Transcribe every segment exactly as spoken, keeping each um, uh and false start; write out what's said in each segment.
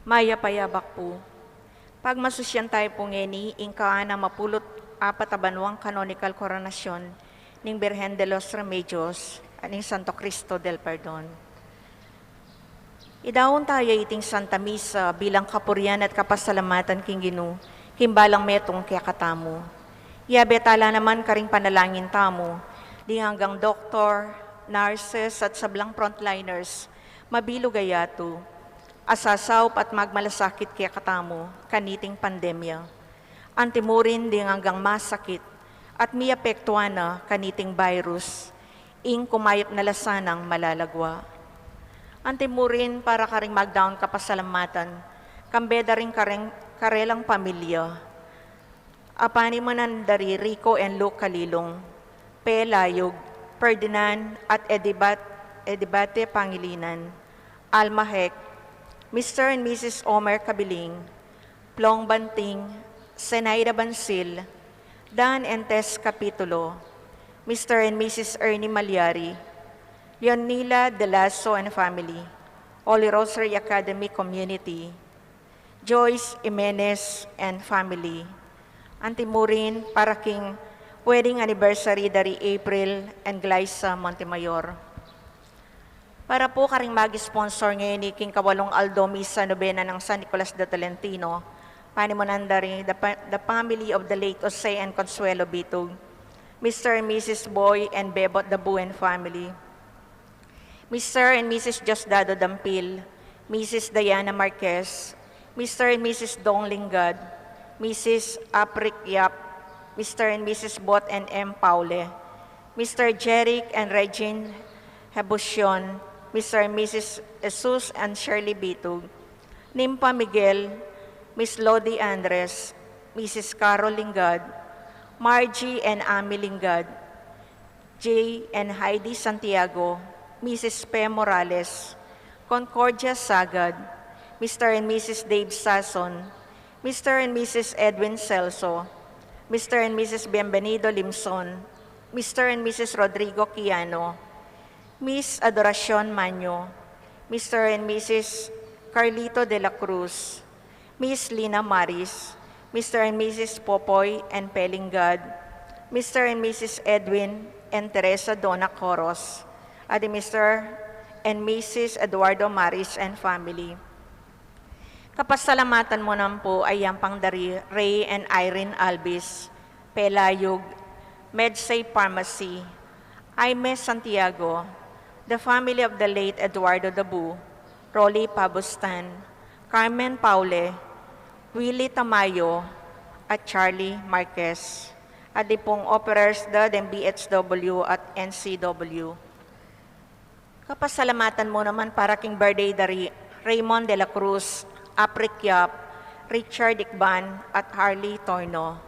Mayap a abak pu. Pagmasusyan tamu pu ngeni ing kaanam a pulu't apat a banwang canonical coronasyon ning Birhen de los Remedios at ning Santo Cristo del Perdon. Idaun tamu iting Santa Misa bilang kapurian at kapasalamatan king Ginu, king balang metung kekatamu. Yabe tala naman karing panalangin tamu ding anggang doktor, nurses, at sablang frontliners, mabilug a yatu, a sasaup at magmalasakit kekatamu kaniting pandemya. Antimurin ding anggang masakit at miapektuan na kaniting virus, ing kumayap na la sanang malagwa. Antimurin para karing magdaun kapasalamatan, kambe da ring kareng, karelang pamilya, a panimunan da ri Rico and Luke Calilong, Pe Layug, Ferdinand at Edibat-, Edibate Pangilinan, Alma Heck, Mister and Missus Omer Cabiling, Plong Banting, Zenaida Bansil, Dan and Tess Capitulo, Mister and Missus Ernie Malyari, Leonila De Lasso and family, Holy Rosary Academy Community, Joyce Jimenez and family. Antimurin para king wedding anniversary da ri April and Glyza Montemayor. Para pu karing mag-sponsor ngeni king kawalung aldo misa nobena nang San Nicolas de Tolentino, panimunan da ri the, pa-, the family of the late Jose and Consuelo Bitug, Mister and Missus Boy and Bebot Dabu and family, Mister and Missus Diosdado Dampil, Missus Diana Marquez, Mister and Missus Dong Lingad, Missus Apric Yap, Mister and Missus Bot and M Paule, Mister Jeric and Regine Hebucion, Mister and Missus Jesus and Shirley Bitug, Nympha Miguel, Miss Lodi Andres, Missus Carol Lingad, Margie and Amy Lingad, Jay and Heidi Santiago, Missus Pe Morales, Concordia Sagad, Mister and Missus Dave Sason, Mister and Missus Edwin Celso, Mister and Missus Bienvenido Limson, Mister and Missus Rodrigo Quiano, Miss Adoracion Manyo, Mister and Missus Carlito de la Cruz, Miss Lina Maris, Mister and Missus Popoy and Pelingad, Mister and Missus Edwin and Teresa Dona Coros, at Mister and Missus Eduardo Maris and family. Kapasalamatan mu naman pu a yampang da ri Ray and Irene Albis, Pelayug, Medsay Pharmacy, Aime Santiago, the family of the late Eduardo Dabu, Rolly Pabustan, Carmen Paule, Willie Tamayo, at Charlie Marquez, at di pung operers da deng B H W at N C W. Kapasalamatan mu naman para king birthday da ri Raymond de la Cruz, Apric Yap, Richard Icban, at Harley Torno.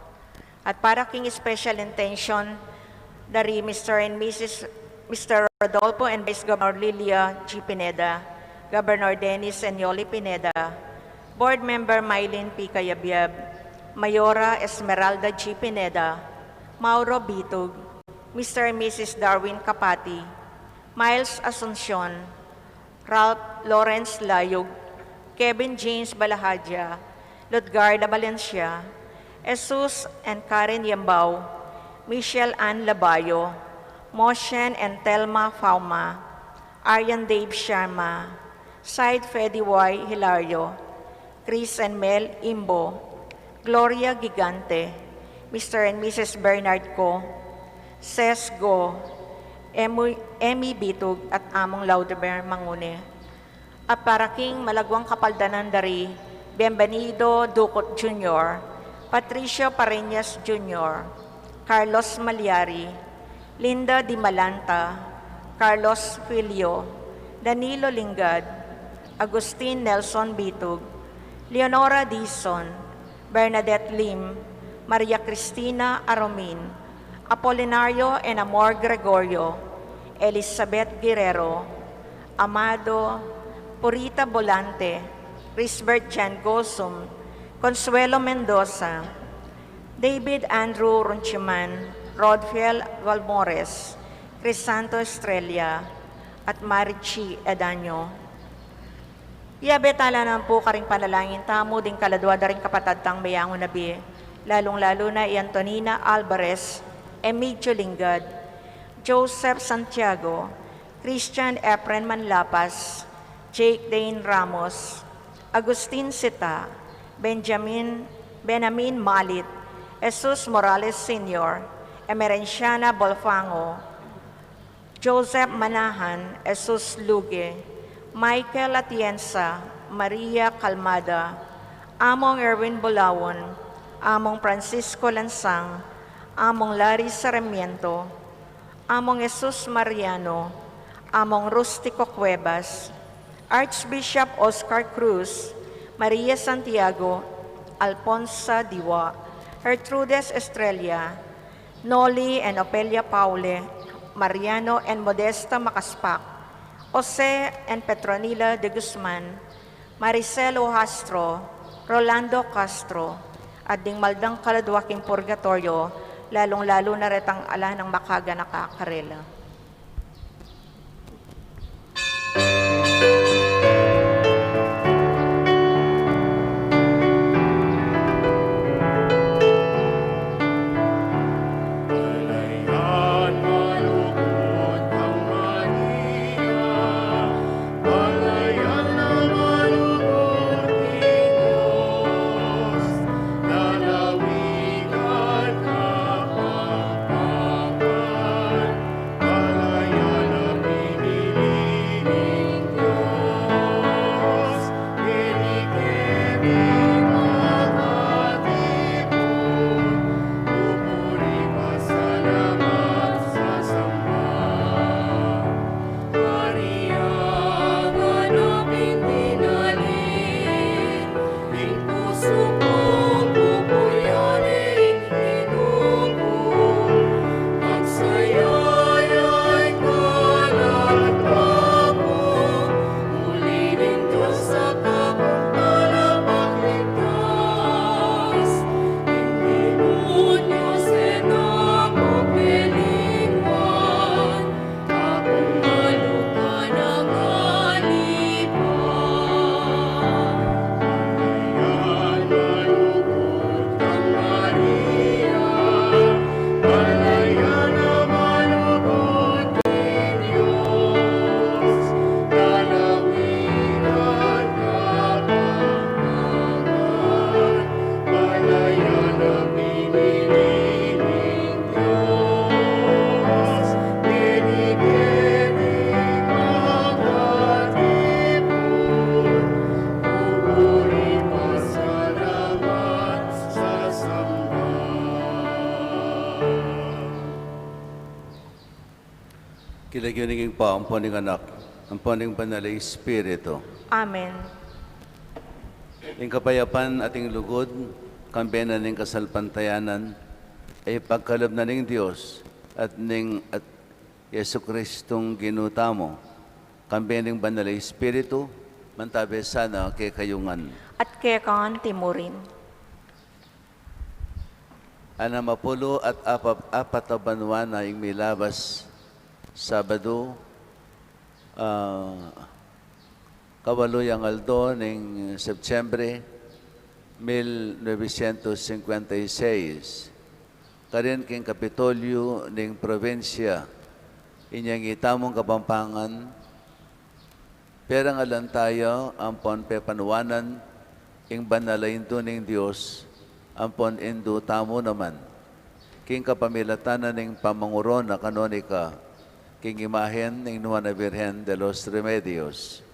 At para king special intention da ri Mister and Missus, Mister Rodolfo and Vice Governor Lilia G Pineda, Governor Dennis and Yoli Pineda, Board Member Mylene P Cayabyab, Mayora Esmeralda G Pineda, Mauro Bitug, Mister and Missus Darwin Capati, Miles Asuncion, Ralph Lawrence Layug, Kevin James Balahadia, Lutgarda Valencia, Jesus and Karen Yambao, Michelle Ann Labayo, Moshen and Thelma Fauma, Aryan Dave Sharma, Said Fedi Y Hilario, Chris and Mel Imbo, Gloria Gigante, Mister and Missus Bernard Co, Ses Go, Emu-, Emmy Bitug at Among Laudeber Mangune. At para king malagwang kapaldanan da ri Bienvenido Ducot Junior, Patricio Pareñas Junior, Carlos Malyari, Linda Dimalanta, Carlos Filio, Danilo Lingad, Agustin Nelson Bitug, Leonora Dizon, Bernadette Lim, Maria Cristina Aromin, Apolinario and Amor Gregorio, Elizabeth Guerrero, Amado, Purita Bolante, Risbert Jan Gosum, Consuelo Mendoza, David Andrew Runchiman, Rodfiel Valmores, Crisanto Estrella, at Marichi Edaño. Yabe tala naman pu karing panalangin tamu ding kaladua da ring kapatad tang meyangu na bie, lalung-lalu na i Antonina Alvarez, Emigdio Lingad, Joseph Santiago, Christian Efren Manlapas, Jake Dane Ramos, Agustin Sita, Benjamin, Benamin Malit, Jesus Morales Senior, Emerenciana Bolfango, Joseph Manahan, Jesus Luge, Michael Atienza, Maria Calmada, Among Erwin Bulaon, Among Francisco Lansang, Among Larry Sarmiento, Among Jesus Mariano, Among Rustico Cuevas, Archbishop Oscar Cruz, Maria Santiago, Alfonsa Diwa, Gertrudes Estrella, Noli and Ofelia Paule, Mariano and Modesta Macaspac, Jose and Petronila de Guzman, Maricelo Castro, Rolando Castro, at ding maldang kaladua king purgatoryo, lalung-lalu na retang ala nang makaganaka karela. King lagyu ning Ibpa, ampon ning Anak, ampon ning Banal a Espiritu. Amen. Ing kapayapan at ing lugud, kambe na ning kasalpantayanan, ipagkalub na ning Dios at ning at Jesucristong Ginu tamu, kambe ning Banal a Espiritu, mantabe sana kekayu ngan. At keka ngan murin. Anam a pulu at apa-, apat a banua na ing milabas, Sabadu, ah, kawalu yang aldo ning Setyembre, mil novecientos cincuenta y seis. Karin king Kapitolyu ning probinsya, inyang itamung Kapampangan, perangalan taya ampon pepanuanan ing banal a Indu ning Dios, ampon Indu tamu naman, king kapamilatan na ning pamanguruna kanonika, king imahen ning Nuan a Virgen de los Remedios.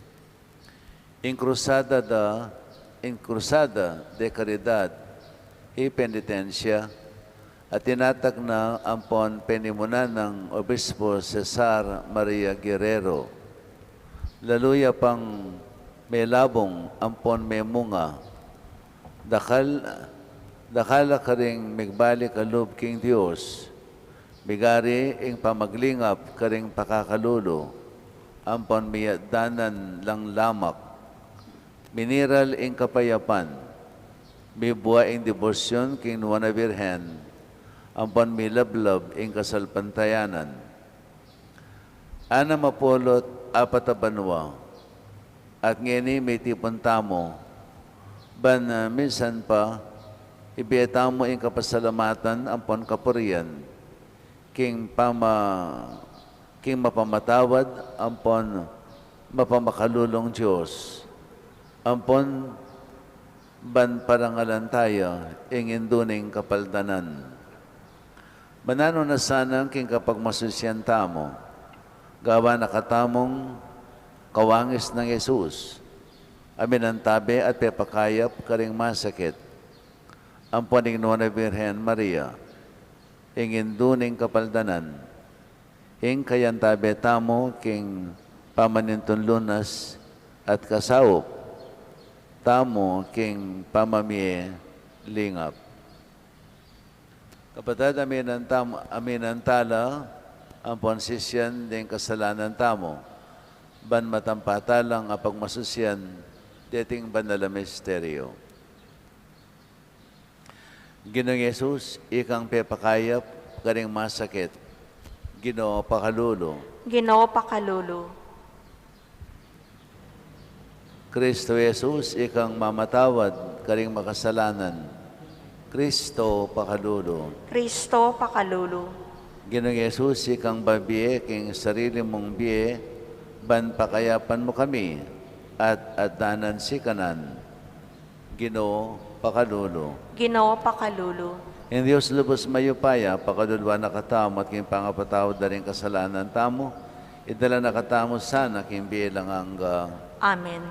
Ing Cruzada da, ing Cruzada de Caridad y Penitencia, a tinatag na ampon penimunan nang Obispo Cesar Maria Guerrero. Lalu ya pang melabung ampon memunga. Dakal, dakal a karing migbalik a lub king Dios. Migari ing pamaglingap karing pakakalulu, ampon miyatdanan lang lamak. Miniral ing kapayapan, mibua ing debosyun king Nuan a Virgen, ampon milablab ing kasalpantayanan. Anam a pulu't apat a banua, At ngeni mitipun tamu, ban, ah, minsan pa, ibie tamu ing kapasalamatan ampon kapurian, king pama-, king mapamatawad ampon mapamakalulung Dios, ampon ban parangalan taya ing Indu ning Kapaldanan. Mananu na sana king kapagmasusian tamu, gawan na katamung kawangis nang Jesus, a minantabe at pepakayap karing masakit, ampon ing Nuan a Birhen Maria, ing Indu ning Kapaldanan, ing kayantabe tamu king pamanintun lunas at kasaup tamu king pamamie lingap. Kapatad, aminan tam-, aminan tala ampon sisian ding kasalanan tamu, ban matampa talang apagmasusian deting banal a misteryo. Ginung Jesus, ikang pepakayap karing masakit, Ginu, pakalulu. Ginu, pakalulu. Kristo Jesus, ikang mamatawad karing makasalanan, Kristo, pakalulu. Kristo, pakalulu. Ginung Jesus, ikang babie king sarili mung bie, ban pakayapan mu kami at adanan sikanan, Ginu, pakalulu. Ginu, pakalulu. Ing Dios lubus mayupaya, pakaluluan na katamu at king pangapatawad da ring kasalanan tamu, idala na katamu sana king bie alang angga. Amen.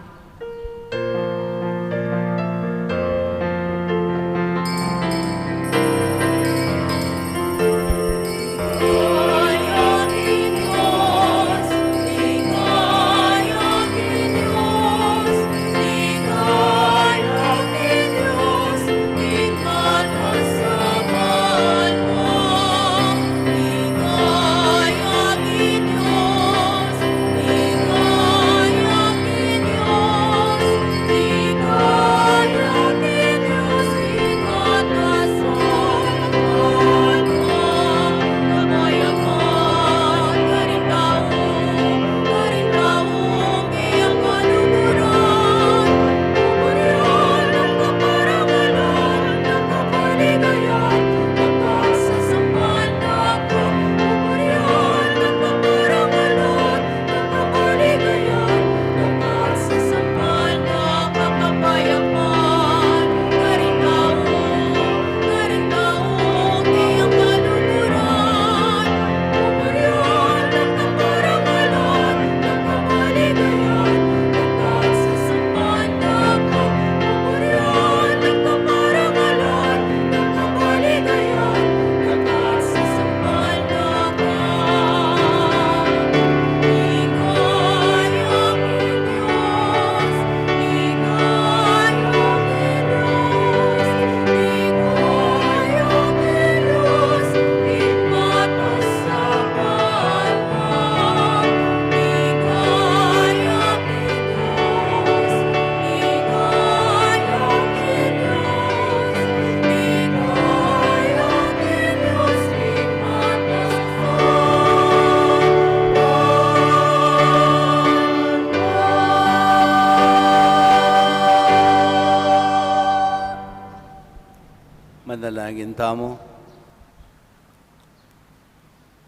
Manalangin tamu.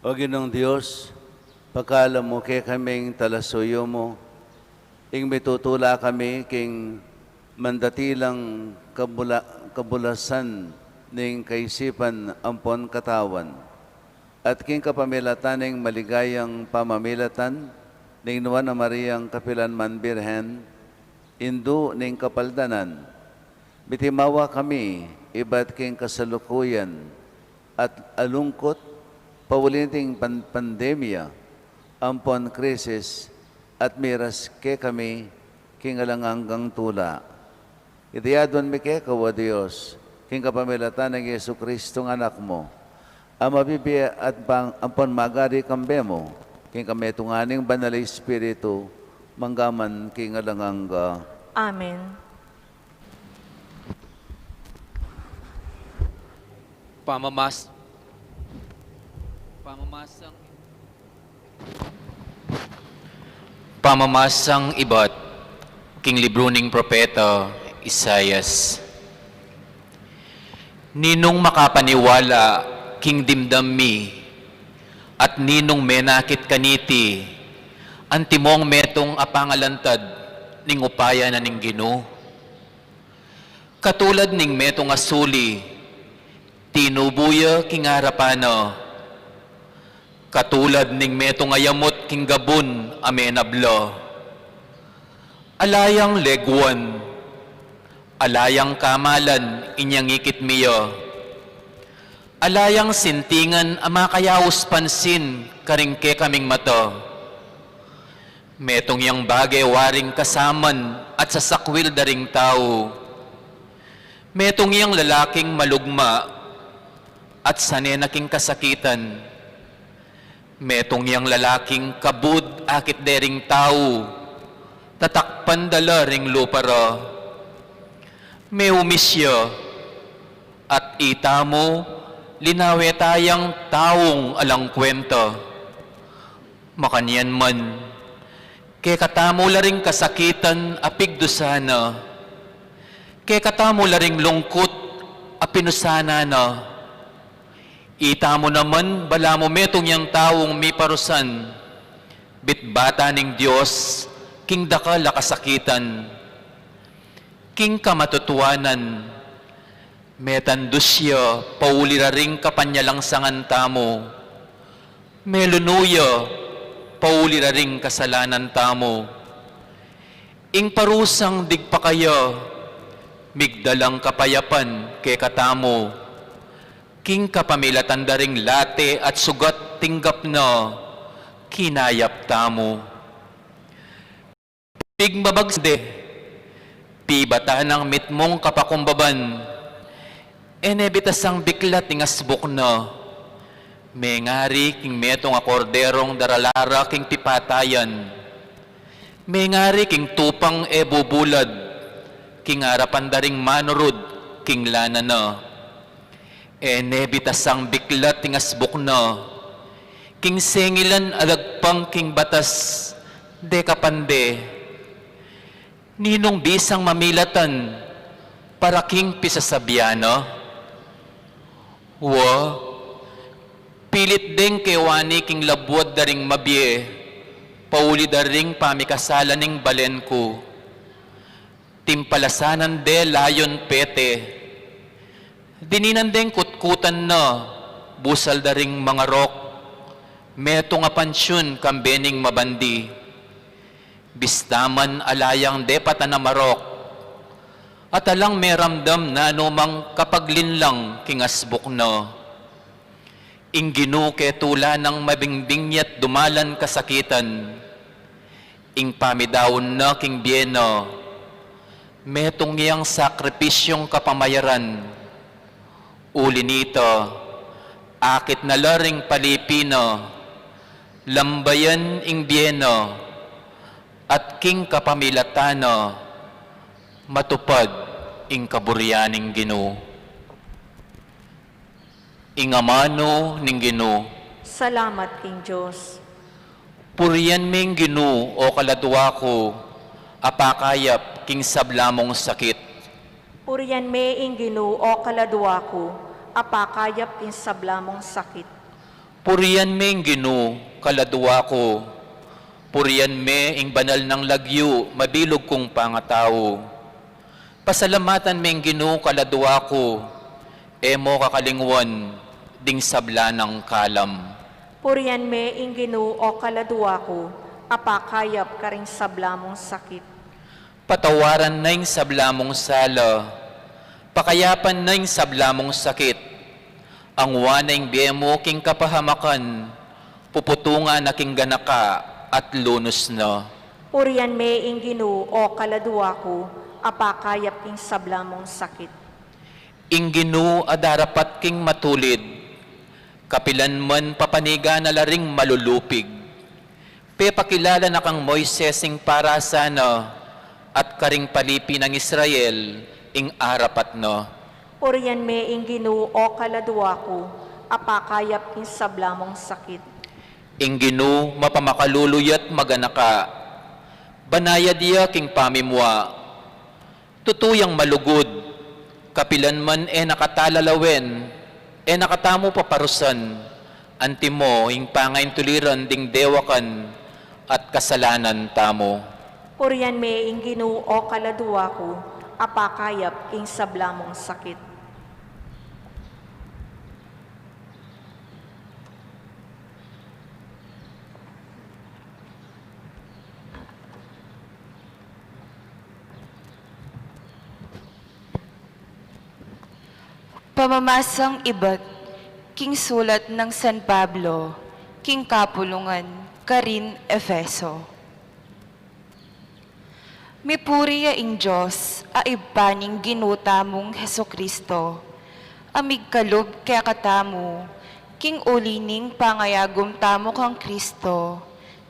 O Ginung Dios, pakalam mu kekaming talasuyu mu, ing mitutula kami king mandatilang kabula-, kabulasan ning kaisipan ampon katawan, at king kapamilatan ning maligayang pamamilatan ning Nuan a Mariang kapilan man Birhen, Indu ning Kapaldanan, mitimawa kami ibat king kasalukuyan at alungkut, pauli ning pan-, pandemya ampon krisis, at miras kekami king alang anggang tula. Iti adwan mi keka, o Dios, king kapamilatan nang Jesucristong Anak mu, a mabibie at pang-, ampon magari kambe mu, king kametungan ning Banal a Espiritu, mangga man king alang angga. Amen. Pamamas-, pamamasang, pamamasang ibat. King libru ning propeta Isaias. Ninung makapaniwala king dimdam mi, at ninung menakit kaniti, antimong metung a pangalantad ning upaya na ning Ginu? Katulad ning metung a suli, tinubu ya king arapan na. Katulad ning metung a yamut king gabun a menabla. Ala yang leguan, ala yang kamalan inyang ikit mi ya. Ala yang sintingan a makayaus pansin karing kekaming mata. Metung yang bage waring kasaman at sasakwil da ring tau. Metung yang lalaking malugma at sane na king kasakitan. Metung yang lalaking kabud akit de ring tau, tatakpan da la ring lupa ra. Meumis ya, at itamu, linawe tayang taung alang kwenta. Makanyan man, kekatamu la ring kasakitan a pigdusa na, kekatamu la ring lungkut a pinusanan na. Itamu naman, balamu metung yang taung miparusan, bitbatan ning Dios king dakal a kasakitan. King kamatutuanan, metandus ya pauli ra ring kapanyalangsangan tamu. Melunu ya pauli ra ring kasalanan tamu. Ing parusang digpa kaya, migdalang kapayapan kekatamu. King kapamilatan da ring late at sugat tinggap na, kinayap tamu. Pigmabagsa de, pibatan nang mitmung kapakumbaban, e ne bitasang biklat ing asbuk na. Mengari king metung a korderong darala ra king pipatayan. Mengari king tupang e bubulad, king arapan da ring manurud king lana na. E ne bitasang biklat ing asbuk na, king sengilan a dagpang king batas, dekapan de. Ninung bisang mamilatan para king pisasabian na? Wa, pilit deng kewani king labuad da ring mabie, pauli da ring pamikasala ning balen ku. Timpalasanan de layon pete. Dininan deng kutkutan na, busal da ring mangarok, metung a pansyun kambe ning mabandi. Bista man ala yang depatan a marok, at alang meramdam nanu mang kapaglinlang king asbuk na. Ing Ginu ketula nang mabingbing ya't dumalan kasakitan. Ing pamidaun na king bie na, metung yang sakripisyung kapamayaran. Uli nita, akit na la ring palipi na, lambayan ing bie na, at king kapamilatan na, matupad ing kaburian ning Ginu. Ing amanu ning Ginu. Salamat king Dios. Purian me ing Ginu, o kaladua ku, a pakayap king sabla mung sakit. Purian me ing Ginu, o kaladua ku, a pakayap king sabla mung sakit. Purian me ing Ginu, kaladua ku. Purian me ing banal nang lagyu, mabilug kung pangatau. Pasalamatan me ing Ginu, kaladua ku, e mo kakalingwan ding sabla nang kalam. Purian me ing Ginu, o kaladua ku, a pakayap karing sabla mung sakit. Patawaran na ing sabla mung sala, pakayapan na ing sabla mung sakit. Angwa na ing bie mu king kapahamakan, puputungan na king ganaka at lunus na. Purian me ing Ginu, o kaladua ku, a pakayap king sabla mung sakit. Ing Ginu a darapat king matulid, kapilan man papanigan na la ring malulupig. Pepakilala na kang Moises ing parasa na, at karing palipi nang Israel ing arapat na. Purian me ing Ginu, o kaladua ku, a pakayap king sabla mung sakit. Ing Ginu mapamakalulu ya't maganaka, Banayad ya king pamimua, tutu yang malugud, kapilan man e na kata lalawen, e na katamu paparusan, antimo ing pangaintuliran ding dewakan at kasalanan tamu. Purian me ing Ginu, o kaladua ku, a pakayap king sabla mung sakit. Pamamasang ibat king sulat nang San Pablo king kapulungan karin Efeso. Mipuri ya ing Dios a Ibpa ning Ginu tamung Jesucristo, a migkalub kekatamu king uli ning pangayagum tamu kang Cristo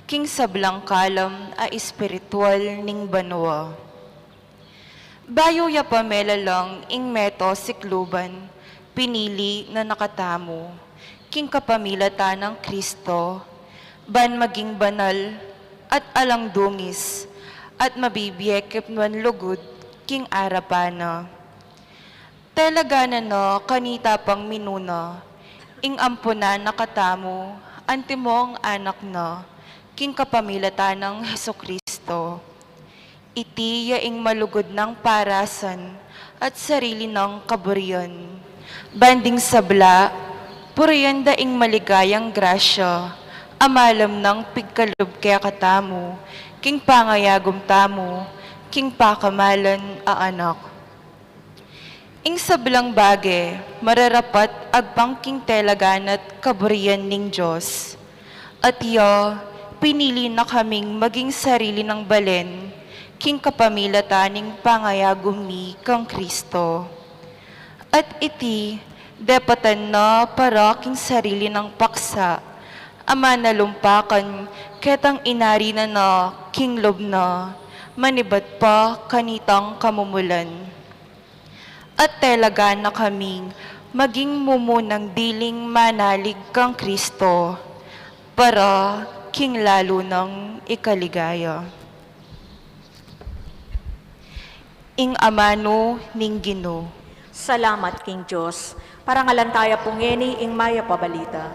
king sablang kalam a espiritual ning banua. Bayu ya pa melalang ing meto sikluban, pinili na na katamu king kapamilatan nang Cristo, ban maging banal at alang dungis, at mabibie kep nuan lugud king arapan na. Talaga na na kanita pang minuna ing ampunan na katamu antimong anak na king kapamilatan nang Jesucristo. Iti ya ing malugud nang parasan at sarili nang kaburian. Ban ding sabla, purian da ing maligayang grasya a malam nang pigkalub kekatamu king pangayagum tamu king pakamalan a Anak. Ing sablang bage, mararapat agpang king tela gana't kaburian ning Dios. At iya, pinili na kaming maging sarili nang balen, king kapamilatan ning pangayagum mi kang Cristo. At iti, depatan na para king sarili nang paksa, a manalumpakan ketang inari na na king lub na, manibat pa kanitang kamumulan. At talaga na kaming maging mumunang diling manalig kang Cristo para king lalu nang ikaligaya. Ing amanu ning Ginu. Salamat king Dios. Parangalan taya pu ngeni ing mayap a balita.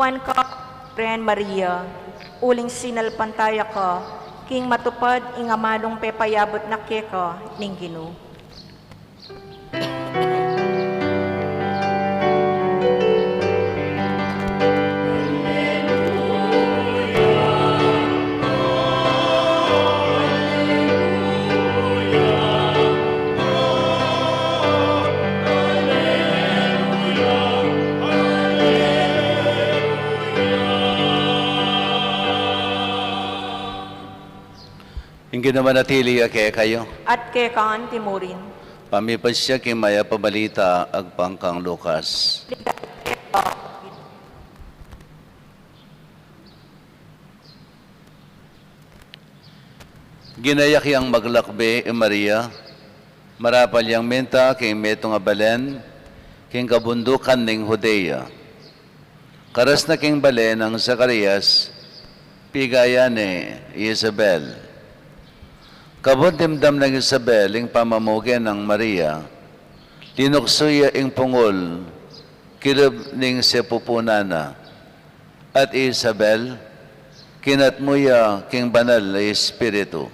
Nuan ka, Birhen Maria, uling sinalpantaya ka, king matupad ing amanung pepayabut na keka ning Ginu. Ing Ginu manatili ya kekayu. At keka anti murin. Pamipasya king mayap a balita agpang kang Lucas. Ginayak yang maglakbe i Maria, marapal yang minta king metung a balen, king kabundukan ning Judea. Karas na king bale nang Zacarias, pigayan ne i Isabel. Kabud dimdam nang Isabel ing pamamuge nang Maria, linuksu ya ing pungul kilub ning sepupunan na. At i Isabel, kinatmu ya king Banal a Espiritu.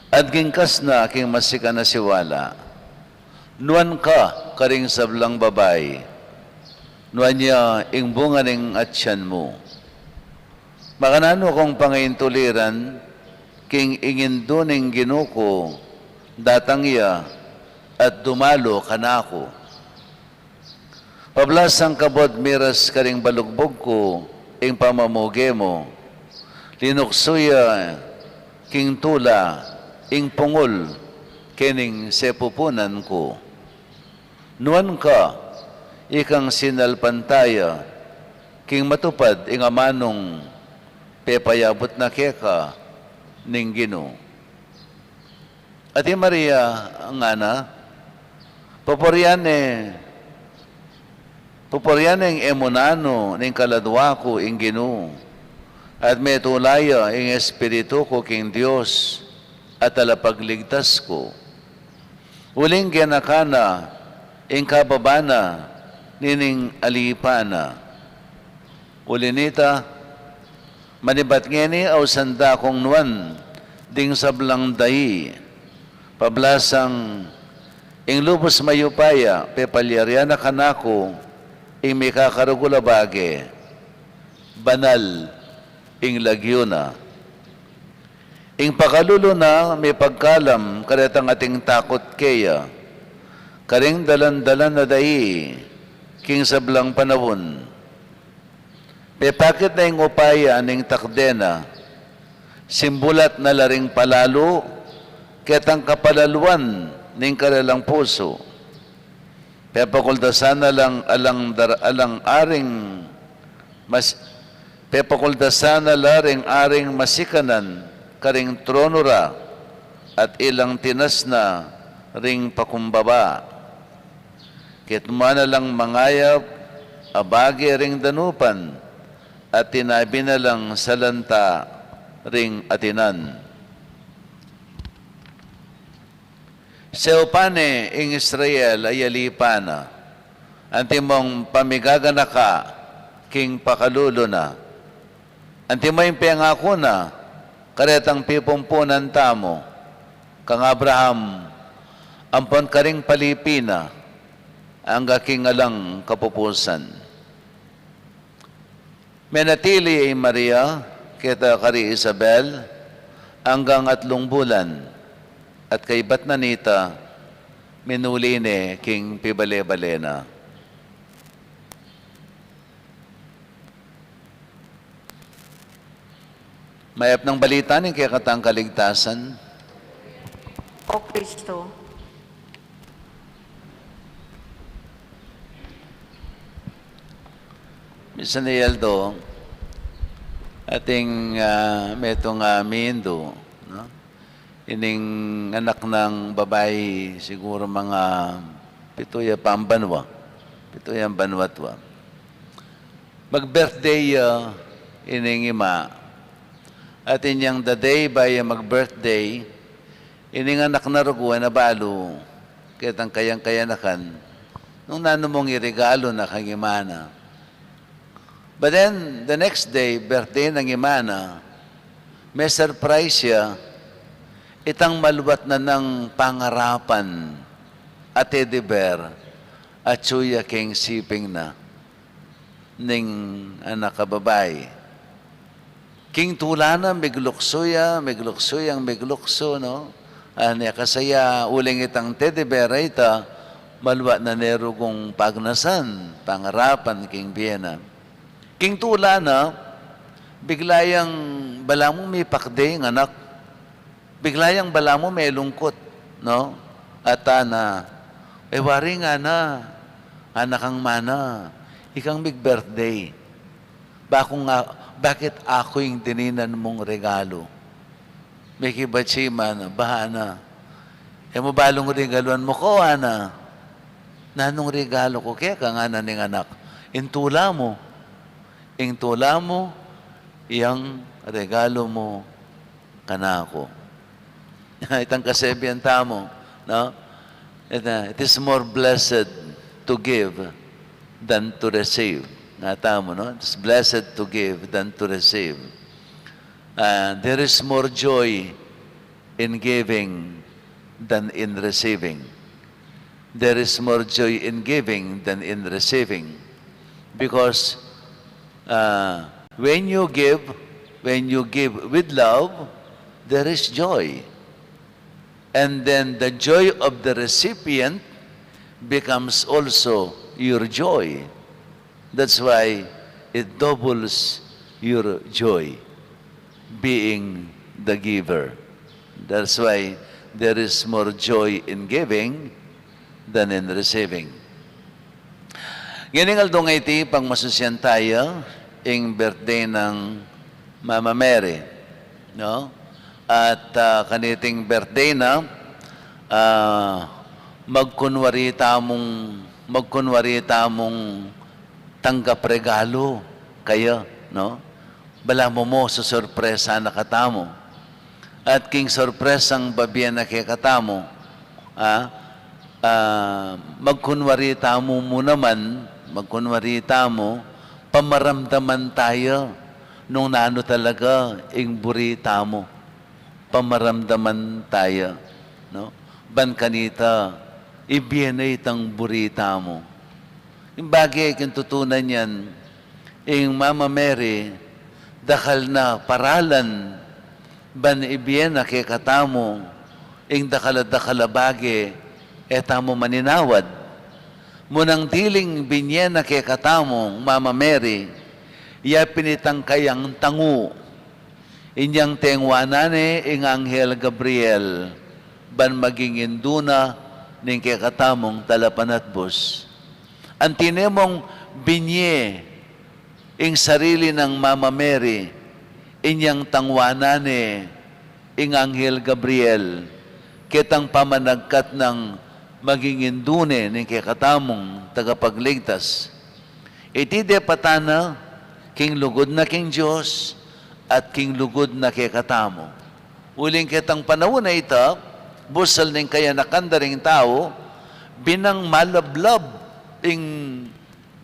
At gingkas na king masikan a siwala, nuan ka karing sablang babai, nuan ya ing bunga ning atian mu. Makananu kung pangaintuliran, King ing Indu ning Ginu ku, datang ya at dumalu kanaku. Pablasang kabud miras karing balugbug ku ing pamamuge mu, linuksu ya king tula ing pungul kening sepupunan ku. Nuan ka, ikang sinalpantaya king matupad ing amanung pepayabut na keka ning Ginu. At i Maria, ngana, pupurian ne, pupurian neng e mu nanu ning kaladua ku ing Ginu, at metula ya ing espiritu ku king Dios a Talapagligtas ku. Uling genakan na ing kababa na nining alipan na. Uli nita, manibat ngeni ausan da kung nuan ding sablang dai, pablasang ing lubus mayupaya pepalyarian na kanaku ing mikakarugul a bage, banal ing lagyu na. Ing pakalulu na mipagkalam karetang ating takut keya karing dalan-dalan a dai king sablang panaun. Pepakit na ing upaya ning takde na, simbulat na la ring palalu ketang kapalaluan ning karelang pusu. Pepakuldasan na lang alang dar-, alang aring mas-, pepakuldasan na la ring aring masikanan karing tronu ra, at ilang tinas na ring pakumbaba. Ketmuan na lang mangayap a bage ring danupan, at tinabi na lang salanta ring atinan. Seupan ne ing Israel a yalipan na, antimong pamigaganaka king pakalulu na. Antimo ing pengaku na karetang pipumpunan tamu, kang Abraham ampon karing palipi na, angga king alang kapupusan. Menatili i Maria keta kari Isabel anggang atlung bulan, at kaybat na nita, minuli ne king pibale-bale na. Mayap nang balita ning kekatang kaligtasan. O Kristo. Misan i Aldo, atin, ah, metung a mindu, no? Ining anak nang babai, siguru mga pitu ya pang banua. Pitu yang banua tua. Mag-birthday ya ining ima. At inyang the day bayu ya mag-birthday, ining anak na rugu e na balu ketang kayang kayanakan nung nanu mung iregalu na kang ima na. But then, the next day, birthday nang ima na, me-surprise ya, itang maluat na nang pangarapan a teddy bear, atyu ya king siping na ning anak a babai. King tula na, migluksu ya, migluksu yang migluksu, no? Anya kasaya, uling itang teddy bear a ita, maluat na ne rugung pagnasan, pangarapan king bie na. King tula na, bigla yang balamu mipakde ing anak. Bigla yang balamu melungkut, no? At ana, e wari ngana, ngana kang mana, ikang mig-birthday. Bakung a-, bakit aku ing dininan mung regalu? Mikibatsi i mana, ba ana, e mu balung regaluan mu ku, ana? Nanung regalu ku keka, ngana ning anak? Ing tula mu. Ing tula mu, yang regalu mu kanaku. Itang kasebian tamu, no? It, uh, it is more blessed to give than to receive. Nga tamu, no? It's blessed to give than to receive. Uh, there is more joy in giving than in receiving. There is more joy in giving than in receiving. Because, uh, when you give, when you give with love, there is joy. And then the joy of the recipient becomes also your joy. That's why it doubles your joy being the giver. That's why there is more joy in giving than in receiving. Ngening aldo ngeni, pagmasusian taya ing birthday nang Mama Mary, no? At, ah, kaniting birthday na, ah, magkunwari tamung, magkunwari tamung tanggap regalo kaya, no? Balamu mo, susurpresa na katamu. At king surpresang bibie na kekatamu, ah, ah, magkunwari tamu mu naman, magkunwari tamu, pamaramdaman taya nung nanu talaga ing buri tamu. Pamaramdaman taya, no? Ban kanita, ibie na itang buri tamu. Ing bage king tutunan yan, ing Mama Mary, dakal na paralan, ban ibie na kekatamu ing dakal a dakal a bage e tamu maninawad. Munang diling binie na kekatamu ing Mama Mary, ya pin itang kayang tangu. Inyang tengwanan ne ing Anghel Gabriel, ban maging indu na ning kekatamung talapanatbus. Antimo mung binie ing sarili nang Mama Mary, inyang tangwanan ne ing Anghel Gabriel, ketang pamanagkat nang maging indu ne ning kekatamung tagapagligtas. Iti depatan na, king lugud na king Dios, at king lugud na kekatamu. Uling ketang panaun a ita, busal ning kayanakan da ring tau, binang malablab ing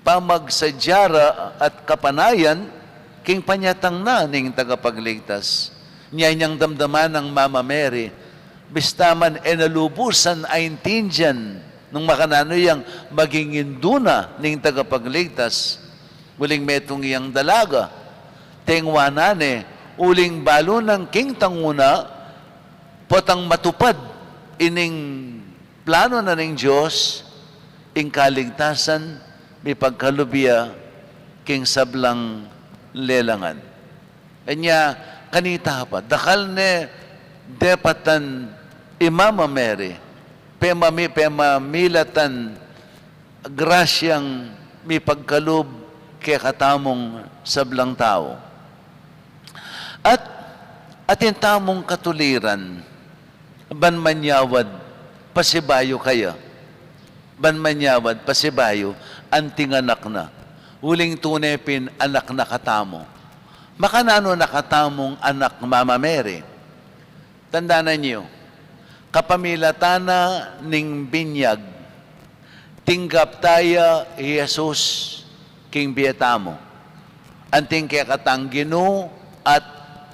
pamagsadya ra at kapanayan king panyatang na ning tagapagligtas. Nya inyang damdaman nang Mama Mary, bista man e na lubusan aintindian nung makananu yang maging indu na ning tagapagligtas. Uling metung yang dalaga, tengwanan ne, uling balu nang king tangu na, potang matupad ining planu na ning Dios, ing kaligtasan mipagkalub ya king sablang lelangan. Anya, kanita pa, dakal ne depatan i Mama Mary, pemami-, pemamilatan grasyang mipagkalub kekatamung sablang tau. At atin tamung katuliran, ban manyawad pasibayu kaya. Ban manyawad pasibayu, anting anak na. Uling tune pin anak na katamu. Makananu na katamung anak, Mama Mary? Tandanan yu, kapamilatan na ning binyag, tinggap taya i Jesus king bie tamu. Anting kekatang Ginu at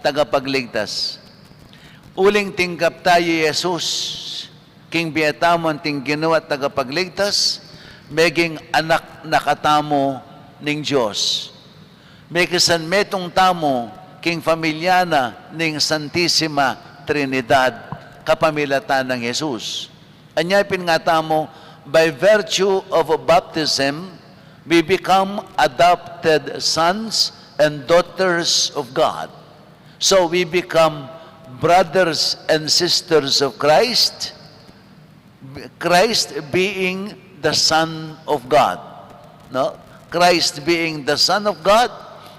tagapagligtas. Uling tinggap taya i Jesus king bie tamu anting Ginu at tagapagligtas, meging anak na katamu ning Dios. Mekisanmetung tamu king familia na ning Santisima Trinidad kapamilatan nang Jesus. Anya pin nga tamu, by virtue of baptism, we become adopted sons and daughters of God. So we become brothers and sisters of Christ, Christ being the Son of God. No? Christ being the Son of God,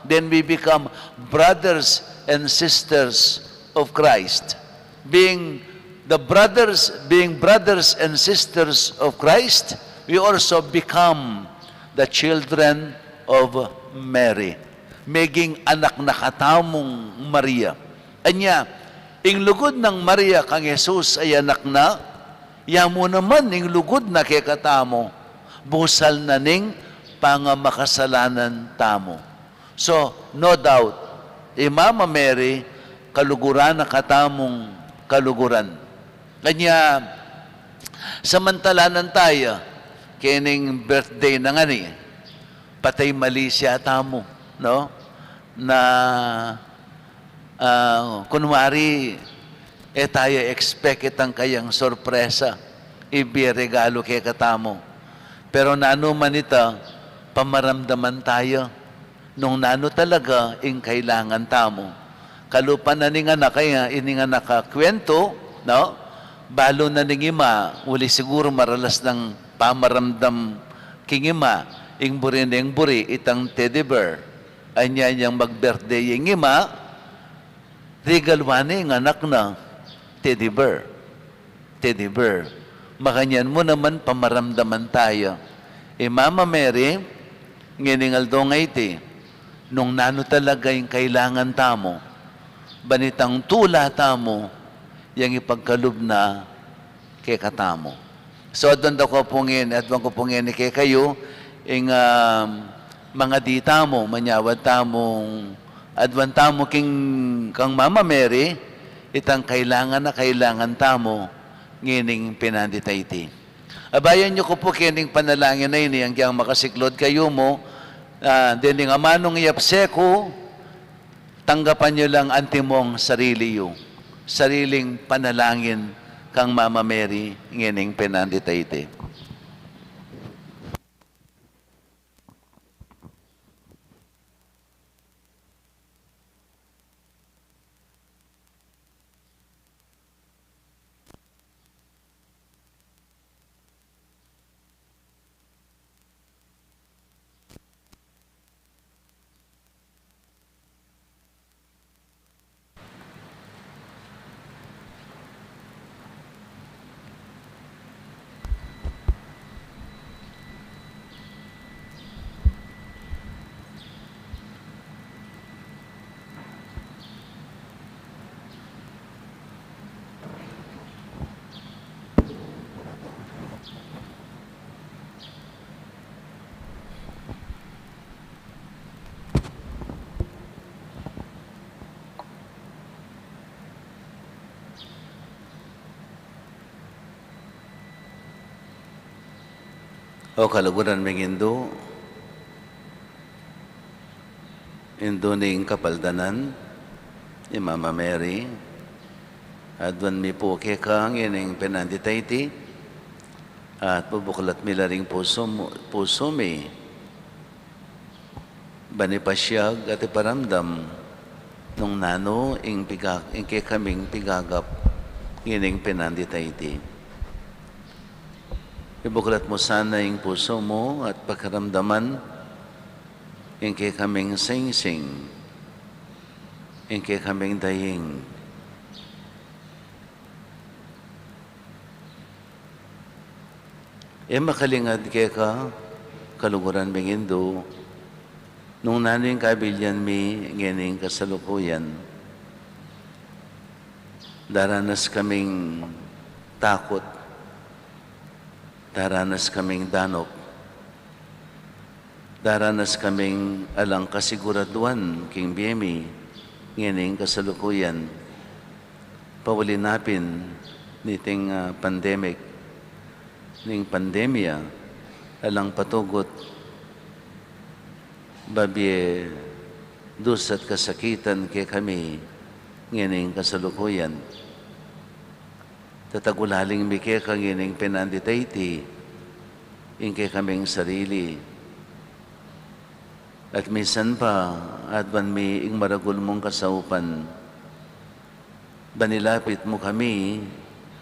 then we become brothers and sisters of Christ. Being the brothers, being brothers and sisters of Christ, we also become the children of Mary. Meging anak na katamung Maria. Anya, ing lugud nang Maria kang Jesus a anak na, ya mu naman ing lugud na kekatamu, busal na ning pangamakasalanan tamu. So, no doubt, i Mama Mary, kaluguran na katamung kaluguran. Kanya, samantalanan taya, kening birthday na ngeni, patay mali sya tamu, no? Na, ah, kunwari, E taya expect itang kayang sorpresa, ibie regalu kekatamu. Pero nanu man ita, pamaramdaman taya nung nanu talaga ing kailangan tamu. Kalupa na ning anak, kaya ining anak a kuwentu, no? Balu na ning ima, uli siguru maralas nang pamaramdam king ima, ing buri neng buri, itang teddy bear. Anya yang mag-birthday ing ima, regaluan ne ing anak na teddy bear. Teddy bear. Makanyan mu naman pamaramdaman taya. I Mama Mary, ngening aldo ngeni, nung nanu talaga ing kailangan tamu, ban itang tula tamu, yang ipagkalub na kekatamu. So, aduan da ku pu ngeni, aduan ku pu ngeni kekayu, ing, ah, mangadi tamu, manyawad tamung, aduan tamu king kang Mama Mary, itang kailangan a kailangan tamu, ngening penandita iti. Abayan yu ku pu kening panalangin a ini, agyang makasiklaud kayu mu, ah, dening amanung yapse ku, tanggapan yu lang antimong sarili yu, sariling panalangin kang Mama Mary, ngening penandita iti. O kaluguran ming Indu, Indu ning kapaldanan, i Mama Mary, aduan mi pu keka ngening penandita iti, at bubuklat mi la ring pusu mu, pusu mi, ban ipasyag at iparamdam nung nanu ing piga-, ing kekaming pigagap ngening penandita iti. Ibuklat mu sana ing pusu mu at pakiramdaman ing kekaming singsing, ing kekaming daying. E makalingad keka, kaluguran ming Indu, nung nanu ing kabilian mi ngening kasalukuyan. Daranas kaming takut, daranas kaming danuk, daranas kaming alang kasiguraduan king bie mi ngening kasalukuyan. Pauli na pin niting, ah, pandemic, ning pandemya, alang patugut, babie dusa at kasakitan kekami ngening kasalukuyan. Tatagulaling mi keka ngening penandita iti, ing kekaming sarili. At misan pa, aduan mi ing maragul mung kasaupan, ban ilapit mu kami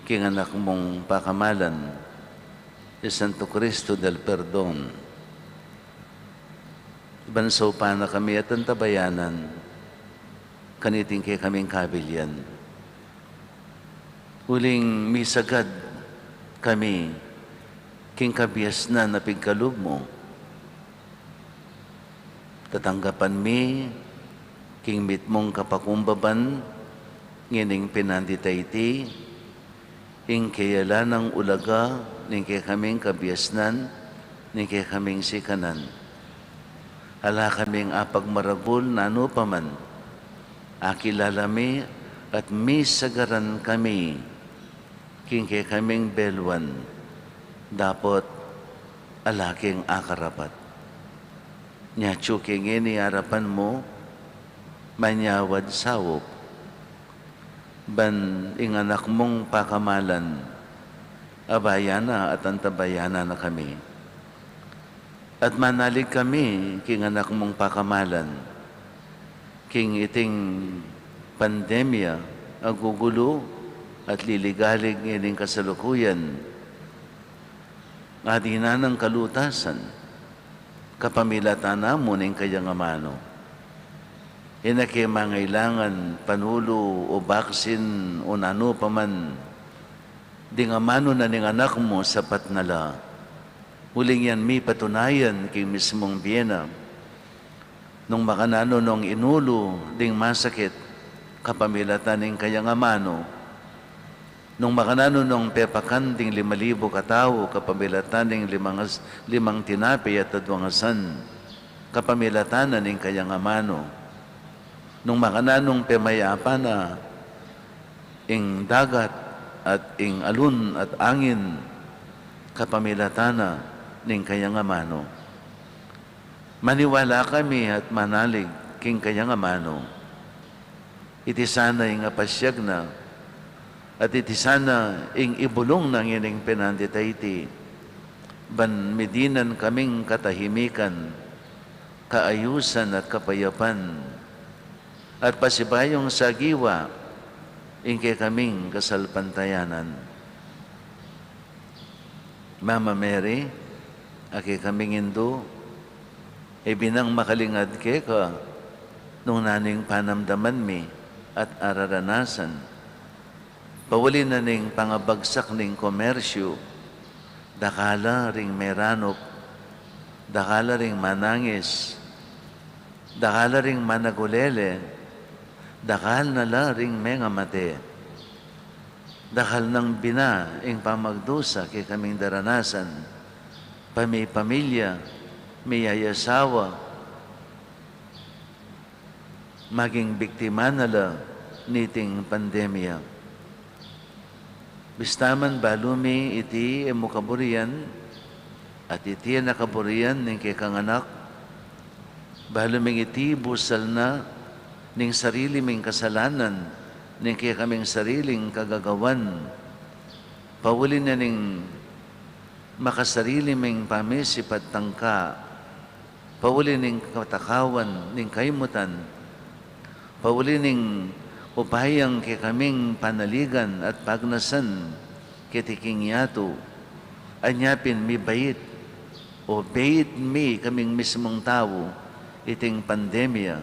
king anak mung pakamalan, i Santo Cristo del Perdon. Ban saupan na kami at antabayanan kaniting kekaming kabilian. Uling misagad kami king kabiasnan a pigkalub mu. Tatanggapan mi king mitmung kapakumbaban ngening penandita iti, ing kayala nang ulaga ning kekaming kabiasnan, ning kekaming sikanan. Ala kaming apagmaragul nanu pa man, akilala mi at misagaran kami king kekaming beluan, dapot ala king akarapat. Nya atyu ke ngeni arapan mu, manyawad saup. Ban ing anak mung pakamalan, abayan na at antabayanan na kami. At manalig kami king anak mung pakamalan, king iting pandemya a gugulu at liligalig ngening kasalukuyan, a dinan nang kalutasan, kapamilatan na mu ning kayang amanu. Ing e mangailangan panulu o baksin o nanu pa man, ding amanu na ning anak mu sapat na la. Uling yan mipatunayan king mismung bie na. Nung makananu nung inulu ding masakit, kapamilatan ning kayang amanu. Nung makananu nung pepakan ding lima libu katau, kapamilatan ning limang as-, limang tinape at adwang asan, kapamilatan na ning kayang amanu. Nung makananung pemayapan na ing dagat at ing alun at angin, kapamilatan na ning kayang amanu. Maniwala kami at manalig king kayang amanu. Iti sana ing apasyag na, at iti sana ing ibulung na ngening penandit a iti, ban midinan kaming katahimikan, kaayusan at kapayapan, at pasibayung sagiwa ing kekaming kasalpantayanan. Mama Mary, a kekaming indu, e binang makalingad keka nung nanu ing panamdaman mi at araranasan. Pauli na ning pangabagsak ning komersyu, dakal la ring meranup, dakal la ring manangis, dakal la ring managulele, dakal na la ring mengamate. Dakal nang bina ing pamagdusa kekaming daranasan, pamipamilya, miyayasawa, maging biktima na la niting pandemya. Bista man balu mi iti e mu kaburian, at iti e na kaburian ning kekang anak, balu ming iti busal na ning sarili ming kasalanan, ning kekaming sariling kagagawan, pauli na ning makasarili ming pamisipat tangka, pauli ning katakawan ning kaymutan, pauli ning upayang kekaming panaligan at pagnasan keti king yatu, anya pin mibait o bait mi kaming mismung tau iting pandemya.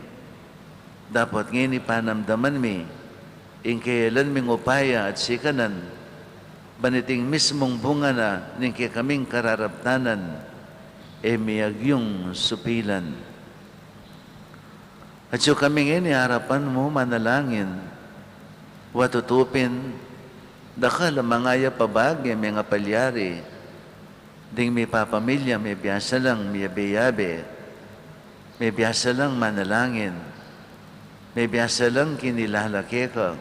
Dapot ngeni panamdaman mi ing keyelan ming upaya at sikanan, ban iting mismung bunga na ning kekaming kararaptanan, e mi agyung supilan. Atyu kami ngeni arapan mu manalangin, wa tutu pin, dakal a mangayap a bage mengapalyari, ding mipapamilya, mebiasa lang miyabe-yabe, mebiasa lang manalangin, mebiasa lang kinilala keka,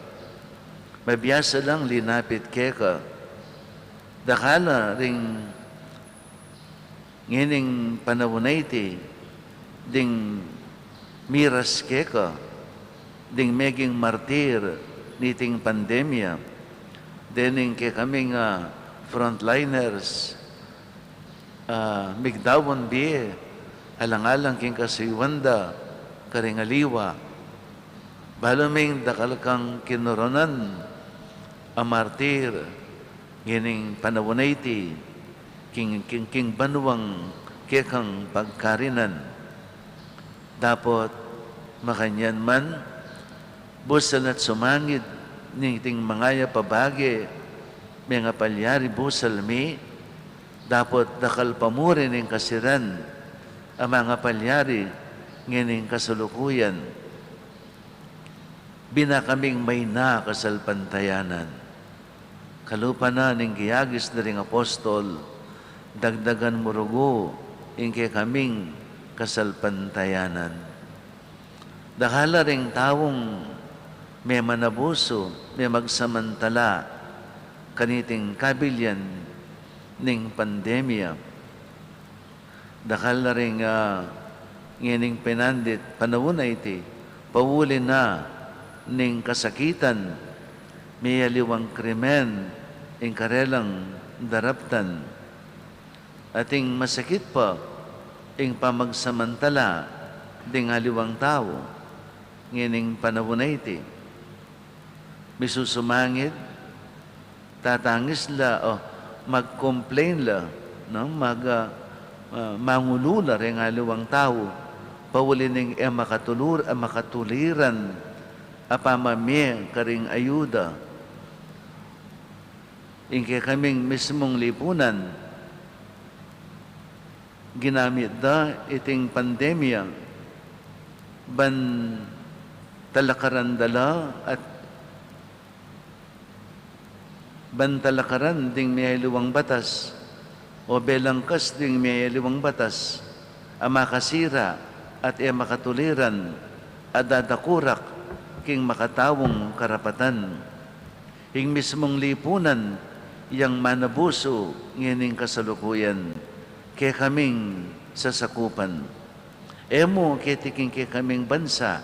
mebiasa lang linapit keka. Dakal la ring ngening panaun a iti, ding miras keka, ding meging martir niting pandemya, dening kekaming, ah, frontliners, ah, migdaun bie, alang-alang king kasuyuan da karing aliwa. Balu ming dakal kang kinoronan a martir ngening panaun a iti, king, king, king banuang kekang pagkarinan. Dapot makanyan man, busal na't sumangid niting mangayap a bage mengapalyari busal mi, dapot dakal pa mu rin ing kasiran a mangapalyari ngening kasalukuyan. Bina kaming mayna a kasalpantayanan. Kalupa na ning giyagis da ring apostol, dagdagan mu rugu ing kekaming kasalpantayanan. Dakal la ring taung memanabusu, memagsamantala kaniting kabilian ning pandemya. Dakal la ring, ah, ngening penandit panaun a iti, pauli na ning kasakitan, Miyaliwang krimen ing karelang daraptan, at ing masakit pa ing pamagsamantala ding aliwang tau ngening panaun a iti. Misusumangid, tatangis la, o mag-complain la, no? Mag, ah, ah, mangulu la reng aliwang tau, pauli ning e makatulur-, e makatuliran a pamamie karing ayuda. Ing kekaming mismung lipunan, ginamit da iting pandemya ban talakaran da la at ban talakaran ding miyaliwang batas, o belangkas ding miyaliwang batas a makasira at e makatuliran a dadakurak king makataung karapatan. Ing mismung lipunan yang manabusu ngening kasalukuyan, kekaming sasakupan. E mu keti king kekaming bansa,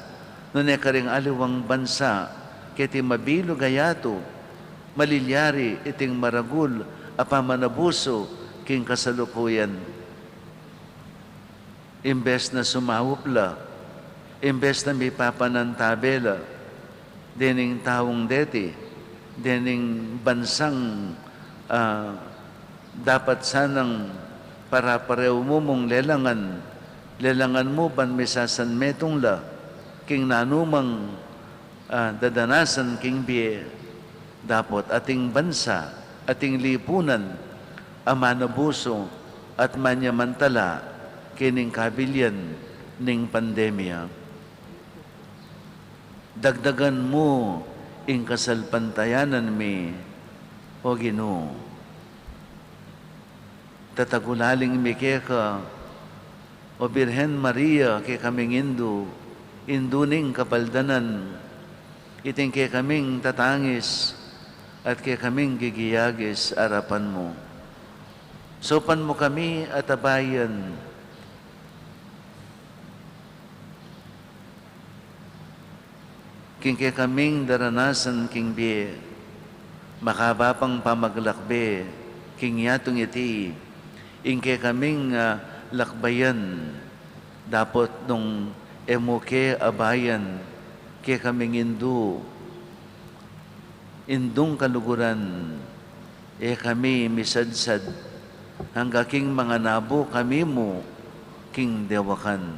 nune karing aliwang bansa, keti mabilug a yatu, malilyari iting maragul a pamanabusu king kasalukuyan. Imbes na sumaup la, imbes na mipapanantabe la dening taung deti, dening bansang, ah, dapat sanang pare-parehu mu mung lelangan, lelangan mu ban misasanmetung la king nanumang, ah, dadanasan king bie, dapot ating bansa, ating lipunan a manabusu at manyamantala kening kabilian ning pandemya. Dagdagan mu ing kasalpantayanan mi, O Ginu. Tatagulaling mi keka, O Birhen Maria, kekaming indu, indu ning kapaldanan, iting kekaming tatangis at kekaming gigiyagis arapan mu. Saupan mu kami at abayan king kekaming daranasan king bie, makaba pang pamaglakbe king yatung iti, ing kekaming, ah, lakbayan, dapot nung e mu ke abayan kekaming indu, indung kaluguran, e kami misadsad, angga king manganabu kami mu king dewakan.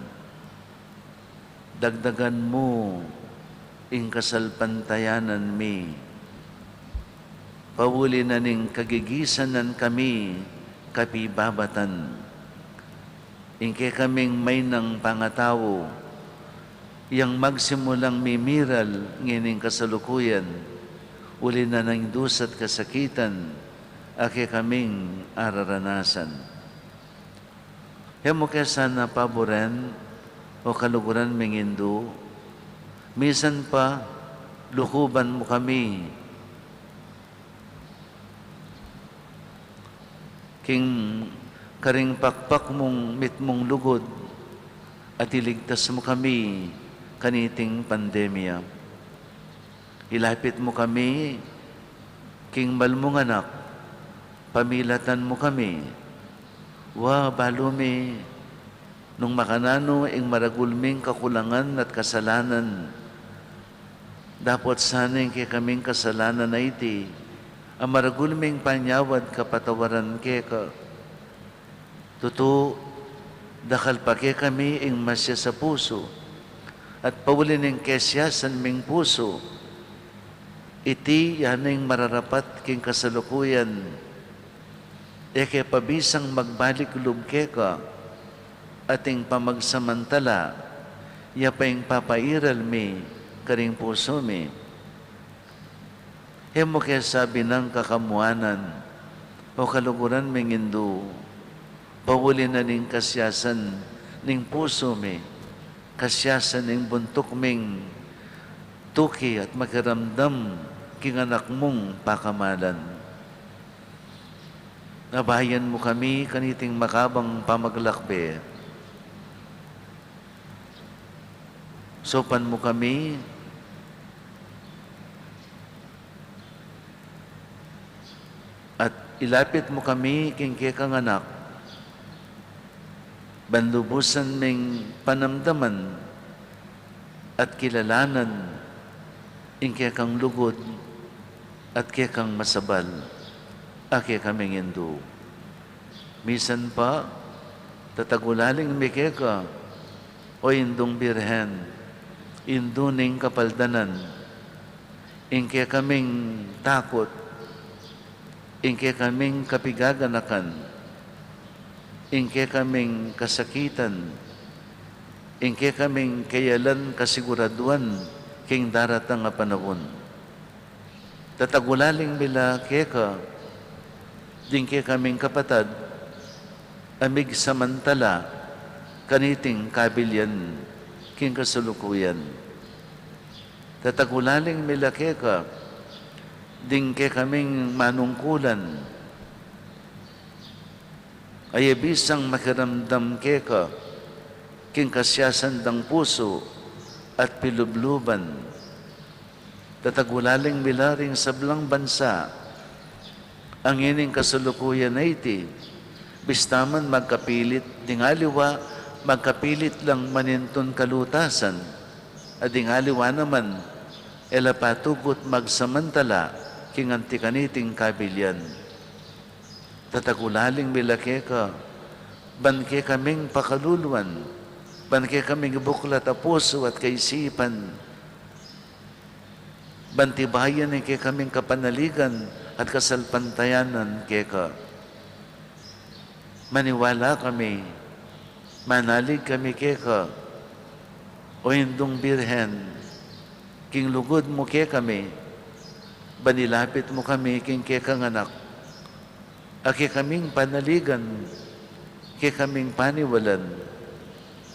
Dagdagan mu ing kasalpantayanan mi, pauli na ning kagigisanan kami kapibabatan. Ing kekaming mainang pangatau, yang magsimulang mimiral ngening kasalukuyan, uli na ning dusa't kasakitan a kekaming araranasan. E mu ke sana paburen, O kaluguran ming indu, misan pa lukuban mu kami king karing pakpak mung mitmung lugud, at iligtas mu kami kaniting pandemya. Ilapit mu kami king mal mung anak, pamilatan mu kami. Wa, balu mi, nung makananu ing maragul ming kakulangan at kasalanan, dapot sana ing kekaming kasalanan a iti, a maragul ming panyawad kapatawaran keka. Tutu, dakal pa kekami ing masias a pusu, at pauli ning kesiasan ming pusu, iti ya ing mararapat king kasalukuyan, e ke pa bisang magbalik lub keka, at ing pamagsamantala, ya pa ing papairal mi karing pusu mi. E mu ke sa binang kakamuanan, O kaluguran ming indu, pauli na ning kasiasan ning pusu mi, kasiasan ning buntuk ming tuki at makiramdam king anak mung pakamalan. Abayan mu kami kaniting makabang pamaglakbe. Saupan mu kami At ilapit mu kami king kekang anak, ban lubusan ming panamdaman at kilalanan ing kekang lugud at kekang masabal a kekaming Indu. Misan pa, tatagulaling mi keka, O Indung Birhen, Indu ning kapaldanan, ing kekaming takut, ing kekaming kapigaganakan, ing kekaming kasakitan, ing kekaming keyalan kasiguraduan king daratang a panaun. Tatagulaling mi la keka, ding kekaming kapatad a migsamantala kaniting kabilian king kasalukuyan. Tatagulaling mi la keka, ding kekaming manungkulan a e bisang makiramdam keka king kasiasan dang pusu at pilubluban. Tatagulaling mi la ring sablang bansa a ngening kasalukuyan a iti, bista man magkapilit ding aliwa, magkapilit lang manintun kalutasan, at ding aliwa naman, e la patugut magsamantala king anti kaniting kabilian. Tatagulaling mi la keka, ban kekaming pakaluluan, ban kekaming buklat a pusu at kaisipan, ban tibayan ing kekaming kapanaligan at kasalpantayanan keka. Maniwala kami, manalig kami keka, O Indung Birhen, king lugud mu kekami, ban ilapit mu kami king kekang anak, a kekaming panaligan, kekaming paniwalan,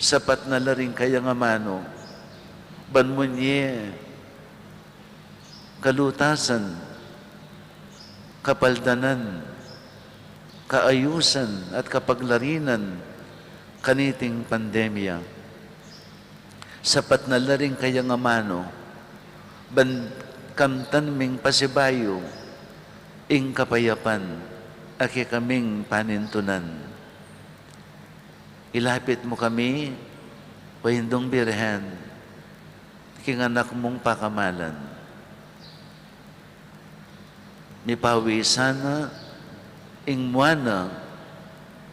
sapat na la ring kayang amanu, ban munye kalutasan, kapaldanan, kaayusan, at kapaglarinan kaniting pandemya. Sapat na la ring kayang amanu, ban kamtan ming pasibayu ing kapayapan a kekaming panintunan. Ilapit mu kami, O Indung Birhen, king anak mung pakamalan. Mipawi sana ing mua na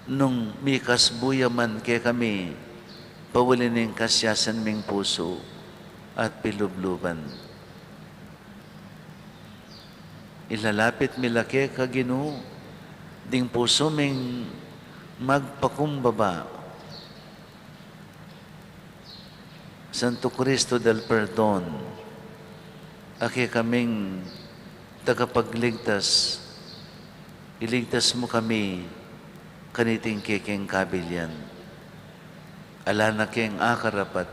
nung mikasbu ya man kekami, pauli ning kasiasan ming pusu at pilubluban. Ilalapit mi la keka, Ginu, ding pusu ming magpakumbaba. Santo Cristo del Perdon, a kekaming tagapagligtas, iligtas mu kami kaniting kekeng kabilian. Ala na keng akarapat,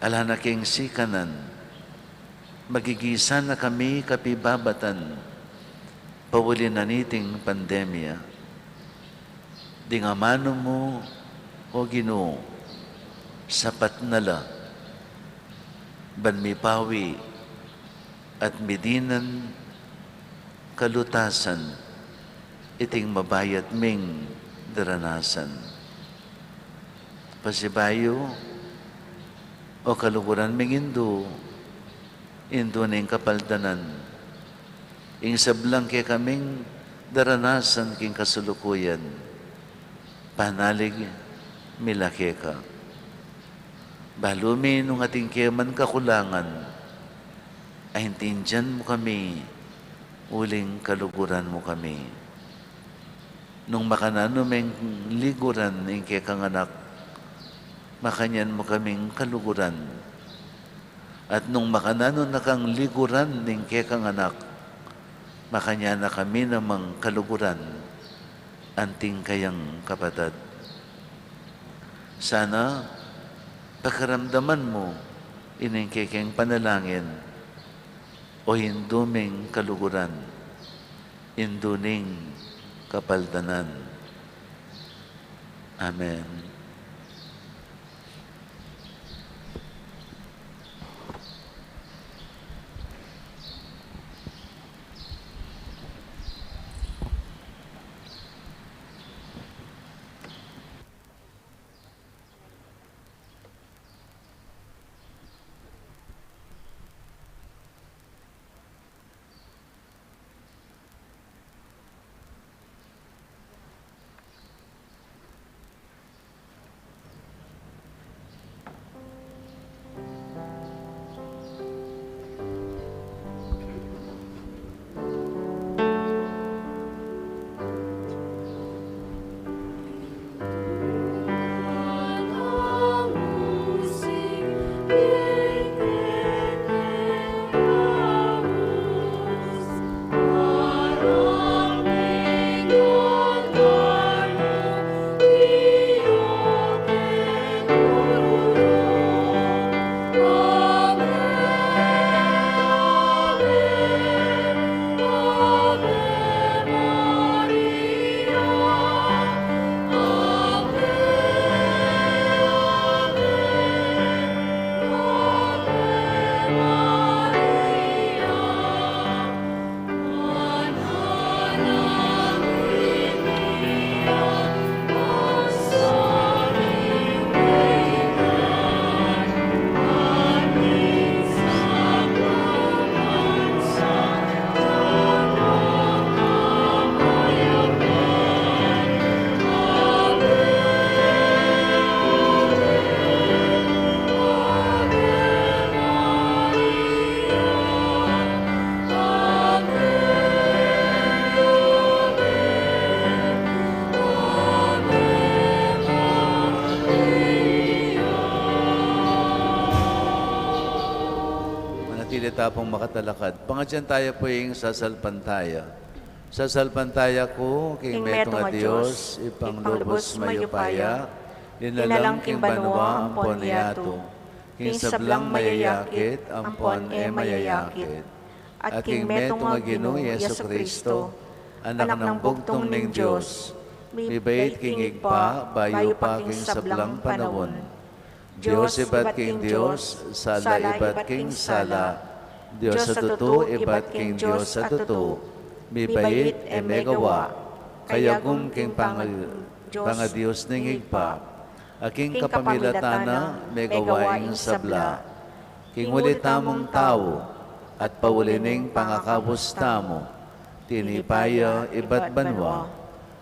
ala na keng sikanan, magigisa na kami kapibabatan, pauli na niting pandemya. Ding amanu mu, O Ginu, sapat na la, ban mipawi at midinan kalutasan iting mabayat ming daranasan. Pasibayu, O kaluguran ming Indu, Indu ning kapaldanan, ing sablang kekaming daranasan king kasalukuyan, panalig mi la keka. Balu mi nung atin ke man kakulangan, aintindian mu kami, uling kaluguran mu kami. Nung makananu meng liguran ing kekang anak, makanyan mu kaming kaluguran. At nung makananu na kang liguran ing kekang anak, makanyan na kami namang kaluguran anting kayang kapatad. Sana pakiramdaman mu ining kekeng panalangin, O Indu ming kaluguran, Indu ning kapaldanan. Amen. Tapung makatalakad. Pangadyan taya pu ing sasalpantaya. Sasalpantaya ku king metung a Dios, Ibpang lubus mayupaya, linalang king banua ampon yatu, king sablang mayayakit ampon e mayayakit, at king metung a Ginu Jesucristo, Anak nang bugtung ning Dios, mibait king Ibpa, bayu pa king sablang panaun. Dios ibat king Dios, sala ibat king sala, Dios a tutu ibat king Dios a tutu, mibait e megawa, kayagum king panga-, pangadios ning Ibpa, a king kapamilatan na megawa ing sabla. King uli tamung tau, at pauli ning pangakabus tamu, tinipa ya ibat banua,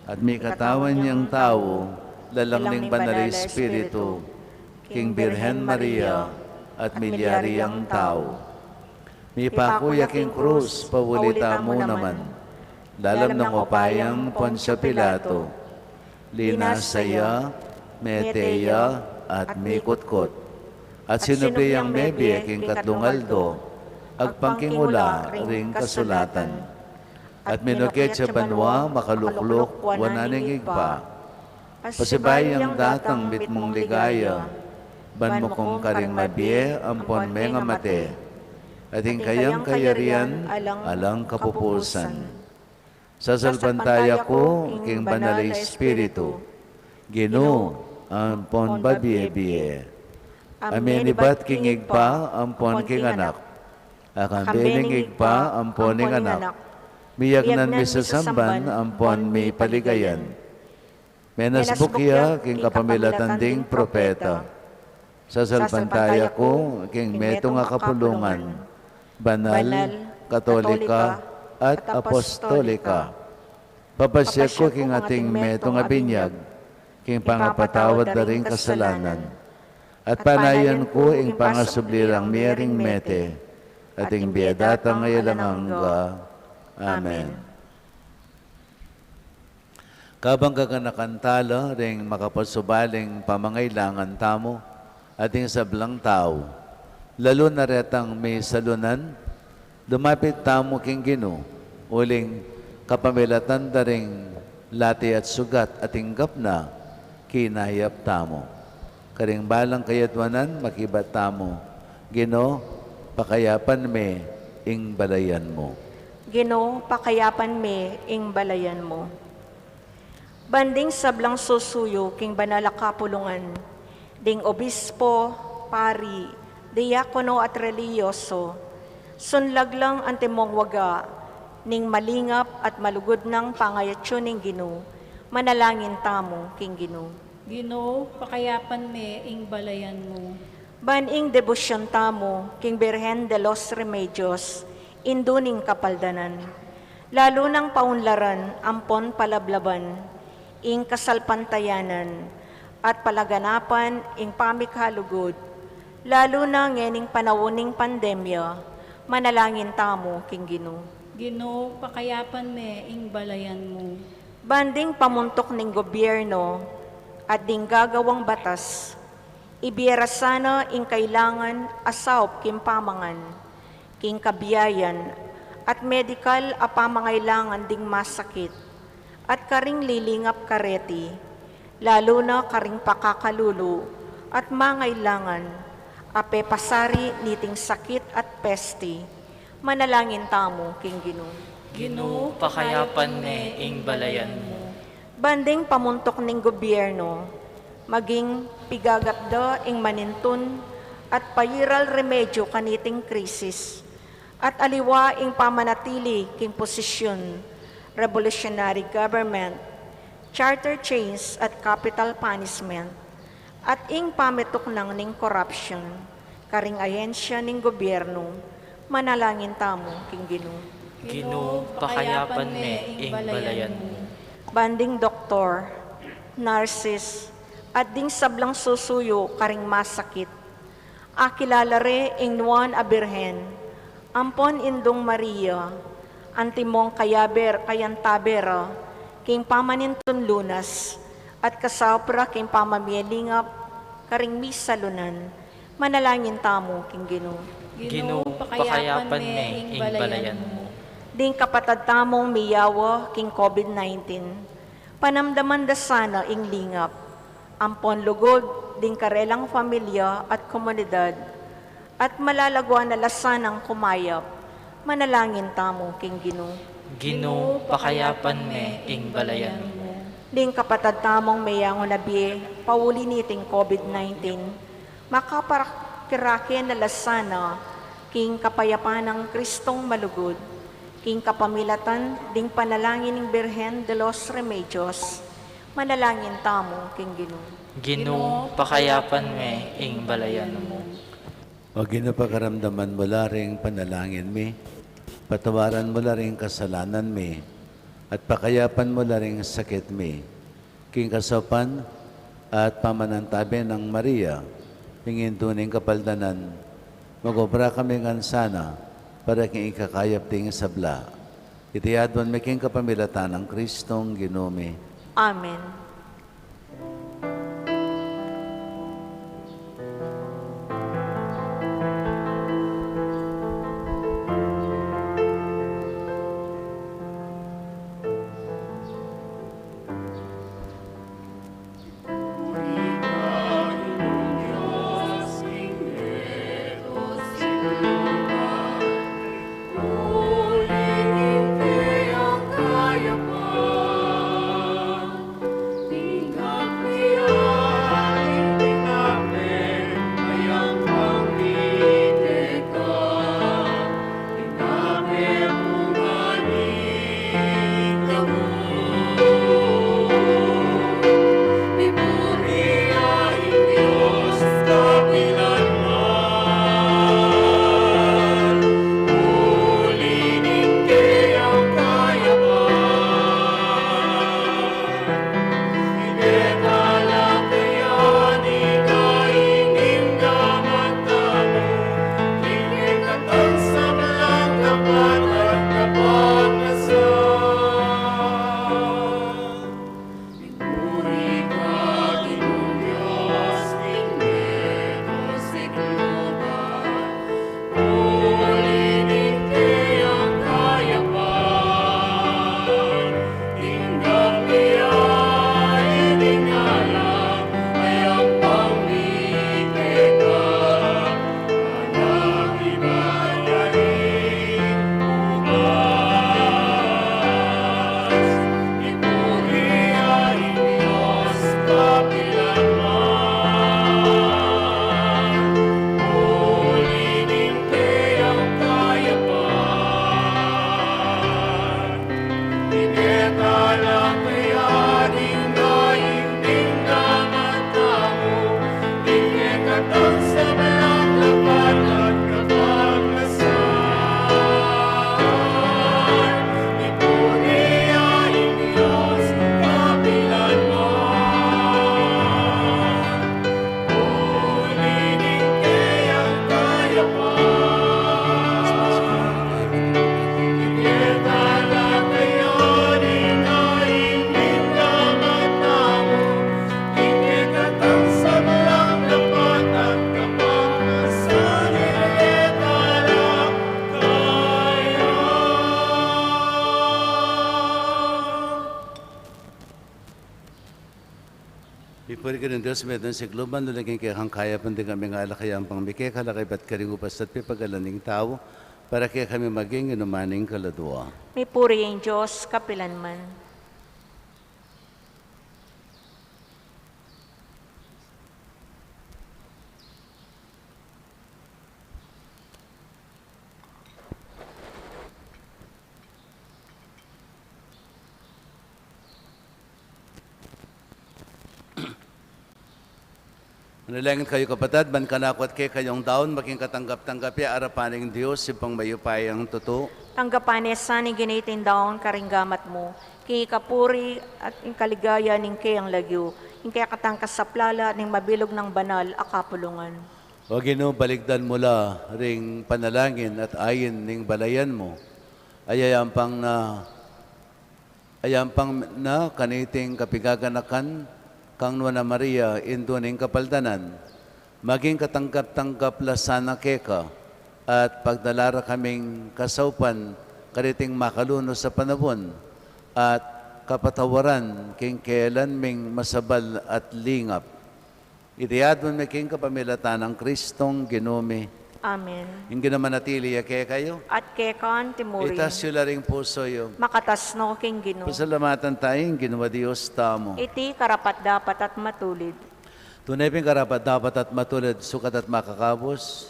at mikatawan yang tau, lalang ning Banal a Espiritu, king Birhen Maria, at milyari yang tau. Mipaku ya king krus, pauli tamu naman, lalam nang upayang Poncio Pilato. Linasa ya, mete ya, at mikutkut. At sinubli yang mebie king katlung aldo, agpang king ula ring kasulatan. At minukit ya banua, makalukluk wanan ning Ibpa. Pasibayu yang datang mitmung ligaya, ban mukum karing mabie ampon mengamate, at ing kayang kayarian alang kapupusan. Sasalpantaya ku king Banal a Espiritu, Ginu, ampon babie-bie. Amen ibat king Ibpa ampon king Anak, a kambe ning Ibpa ampon ning Anak, miyagnan misasamban ampon mipaligayan. Menasbuk ya king kapamilatan ding propeta. Sasalpantaya ku king metung a kapulungan, banal, katolika, at apostolika. Papasiag ku king ating metung a binyag, king pangapatawad da ring kasalanan. At panayan ku ing pangasubli rang mie ring mete, at ing bie datang a alang angga. Amen. Kabang gaganakan tala ring makapasubaling pamangailangan tamu, at ing sablang tau, lalu na retang misalunan, lumapit tamu king Ginu, uling kapamilatan da ring lati at sugat a tinggap na, kinayap tamu. Karing balang kayadwanan, makibat tamu, Ginu, pakayapan me ing balayan mu. Ginu, pakayapan me ing balayan mu. Ban ding sablang susuyu king banal a kapulungan, ding obispo, pari, diakono at relihiyoso, sunlag lang antimong waga ning malingap at malugud nang pangayatsu ning Ginu, manalangin tamu king Ginu. Ginu, pakayapan me ing balayan mu. Ban ing debosyon tamu king Birhen de los Remedios, Indu ning Kapaldanan, lalu nang paunlaran ampon palablaban ing kasalpantayanan at palaganapan ing pamikalugud, lalu na ngening panaun ning pandemya, manalangin tamu king Ginu. Ginu, pakayapan me ing balayan mu. Ban ding pamuntuk ning gobyerno at ding gagawang batas, ibie ra sana ing kailangan a saup king pamangan, king kabiayan, at medikal a pamangailangan ding masakit, at karing lilingap kareti, lalu na karing pakakalulu at mangailangan a pepasari niting sakit at pesti, manalangin tamu king Ginu. Ginu, pakayapan me ing balayan mu. Ban ding pamuntuk ning gobyerno, maging pigagap da ing manintun at pairal remedyo kaniting krisis, at aliwa ing pamanatili king posisyun, revolutionary government, charter change at capital punishment, at ing pamituknang ning korapsyon karing ahensya ning gobyerno, manalangin tamu king Ginu. Ginu, pakayapan me ing balayan mu. Ban ding doktor, nurses, at ding sablang susuyu karing masakit, akilala re ing Nuan a Birhen ampon Indung Maria, antimong kayabe, kayantabe ra king pamanintun lunas, at kasaup ra king pamamie lingap karing misalunan, Manalangin tamu king Ginu. Ginu, pakayapan me ing balayan mu. Ding kapatad tamung miyawa king COVID nineteen, panamdaman da sana ing lingap, ampon lugud ding karelang familia at komunidad, at malalaguan na la sanang kumayap. Manalangin tamu king Ginu. Ginu, pakayapan me ing balayan mu. Ding kapatad tamung meyangu na bie pauli niting COVID nineteen, makaparakirake na la sana king kapayapan nang Kristong malugud, king kapamilatan ding panalangin ning Birhen de los Remedios. Manalangin tamu king Ginu. Ginu, pakayapan me ing balayan mu. O Ginu, pakaramdaman mu la ring panalangin mi, patawaran mu la ring kasalanan mi, at pakayapan mu la ring sakit mi. King kasaupan at pamanantabe nang Maria, ing Indu ning Kapaldanan, mag-obra kami ngan sana para king ikakayap ding sabla. Iti aduan mi king kapamilatan nang Kristong Ginu mi. Amen. Mipuri ka king Dios, metung king siglo, manulung king kekang kayapan, ding kami ngan ala kaya ampang mike, kalakibat karing ubas at pipagalan ning tau, para kekami maging inuman ning kaladua. Mipuri ing Dios kapilanman. Manalangin kayu, kapatad, ban kanaku at kekayung daun maging katanggap-tanggap ya arapan ning Dios, Ibpang mayupayang tutu. Tanggapan na sa ning Ginu iting daun karing gamat mu, king ikapuri at ing kaligayan ning keyang lagyu, ing kekatang kasaplalan ning mabilug nang banal a kapulungan. O Ginu, balikdan mu la ring panalangin at ain ning balayan mu. Ayampang na, ayampang na kaniting kapigaganakan kang Nuan a Maria, Indu ning Kapaldanan, Maging katanggap-tanggap la sana keka, at pagdala ra kaming kasaupan kariting makalunus a panaun, at kapatawaran king kailan ming masabal at lingap. Iti adwan mi king kapamilatan nang Kristong Ginu mi. Amen. Ing Ginu manatili ya kekayu. At keka antimurin. Itas yu la ring pusu yu. Makatas no king Ginu. Pasalamatan taya ing Ginu a Dios tamu. Iti karapat-dapat at matulid. Tune pin karapat-dapat at matulid, sukat at makakabus,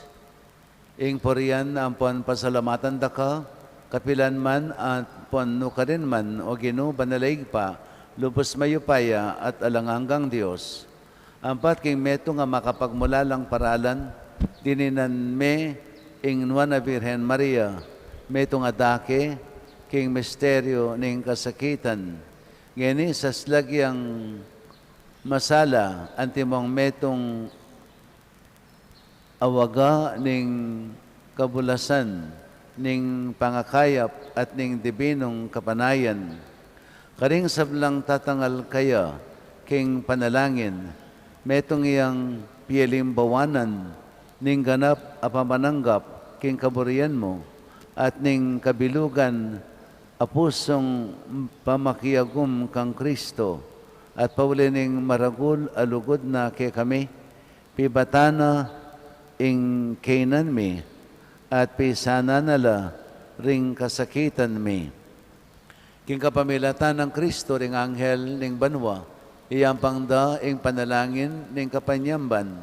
ing purian ampon pasalamatan da ka, kapilan man ampon nukarin man, o Ginu, banal a Ibpa, lubus mayupaya at alang anggang Dios. Ampat king metung a makapagmulalang paralan, dininan me ing Nuan a Birhen Maria, metung a dake king misteryu ning kasakitan. Ngeni saslag yang masala antimong metung a waga ning kabulasan ning pangakayap at ning dibinung kapanayan. Karing sablang tatangal kaya king panalangin, metung yang pialimbawanan ning ganap a pamananggap king kaburian mu at ning kabilugan a pusung pamakiagum kang Kristo, at pauli ning maragul a lugud na kekami, pibatan na ing kainan mi, at pisanan na la ring kasakitan mi. King kapamilatan nang Kristo ring anghel ning banua, iyampang da ing panalangin ning kapanyamban.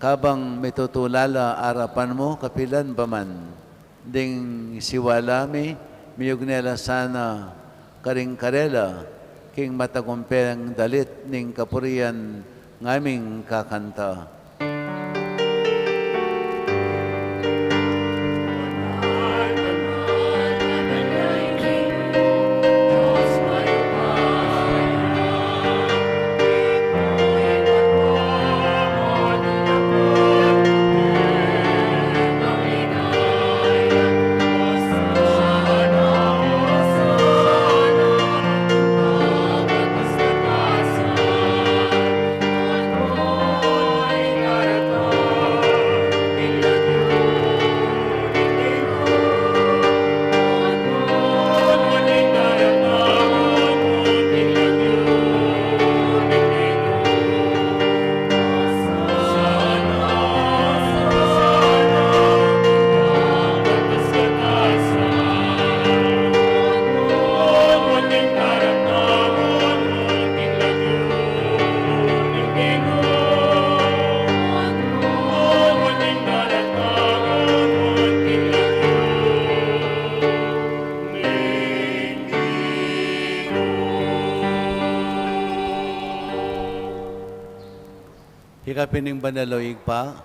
Kabang mitutula la arapan mu kapilan pa man, ding siwala mi, miugne la sana karing karela, king matagumpeng dalit ning kapurian ngaming kakanta. Ika pin ing banal, o Ibpa,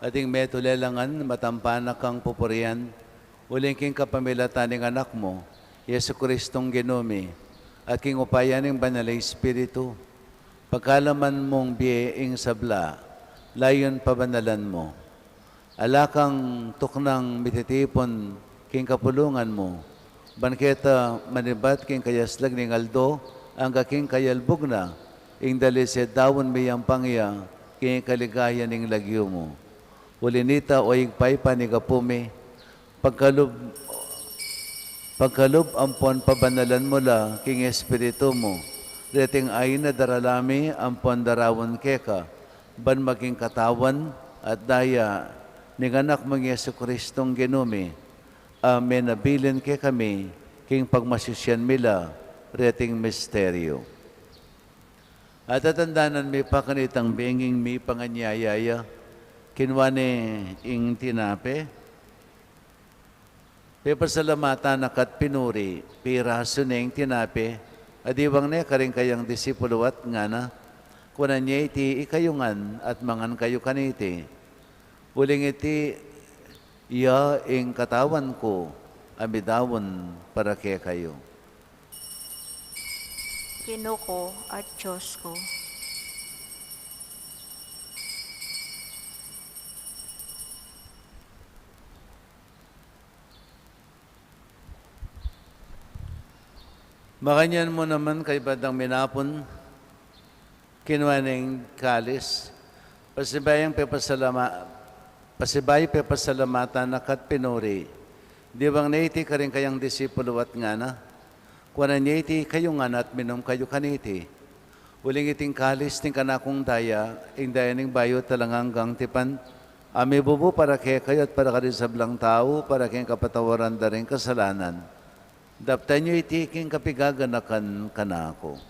at ing metung lelangan matampan na kang pupurian, uling king kapamilatan ning Anak mu, Jesucristong Ginu mi, at king upaya ning Banal a Espiritu, pagkalaman mung bie ing sabla, layun pabanalan mu. Ala kang tuknang mititipun king kapulungan mu, ban keta manibat king kayaslag ning aldo angga king kayalbug na, ing dalisedaun miyampang ya king kaligayan ning lagyu mu. Uli nita, o Ibpa, ipanyawad mi, pagkalub, pagkalub ampon pabanalan mu la king Espiritu mu reting ain a darala mi ampon daraun keka, ban maging katawan at daya ning Anak mung Jesucristong Ginu mi, a menabilin kekami king pagmasusian mi la reting misteryu. At tatandanan mi pa kanitang benging mipanganyaya ya, kinua ne ing tinape, pepasalamatan na ka't pinuri, pirasu ne ing tinape, adiwang ne karing kayang disipulu at ngana: Kunan ye iti ikayu ngan at mangan kayu kaniti. Uling iti ya ing katawan ku a midaun para kekayu. Ginu ku at Dios ku. Makanyan mu naman, kaybat dang minapun, kinua ne ing kalis, Pasibayu pepasalama-, pasibayu pepasalamatan na ka at pinuri. Diwang na iti karing kayang disipulu at ngana, kuanan ye iti kayu ngan at minum kayu kaniti. Uling iti ing kalis ning kanakung daya, ing daya ning bayu at alang anggang tipan, a mibubu para kekayu at para karing sablang tau, para king kapatawaran da ring kasalanan. Daptan yu iti king kapigaganakan kanaku.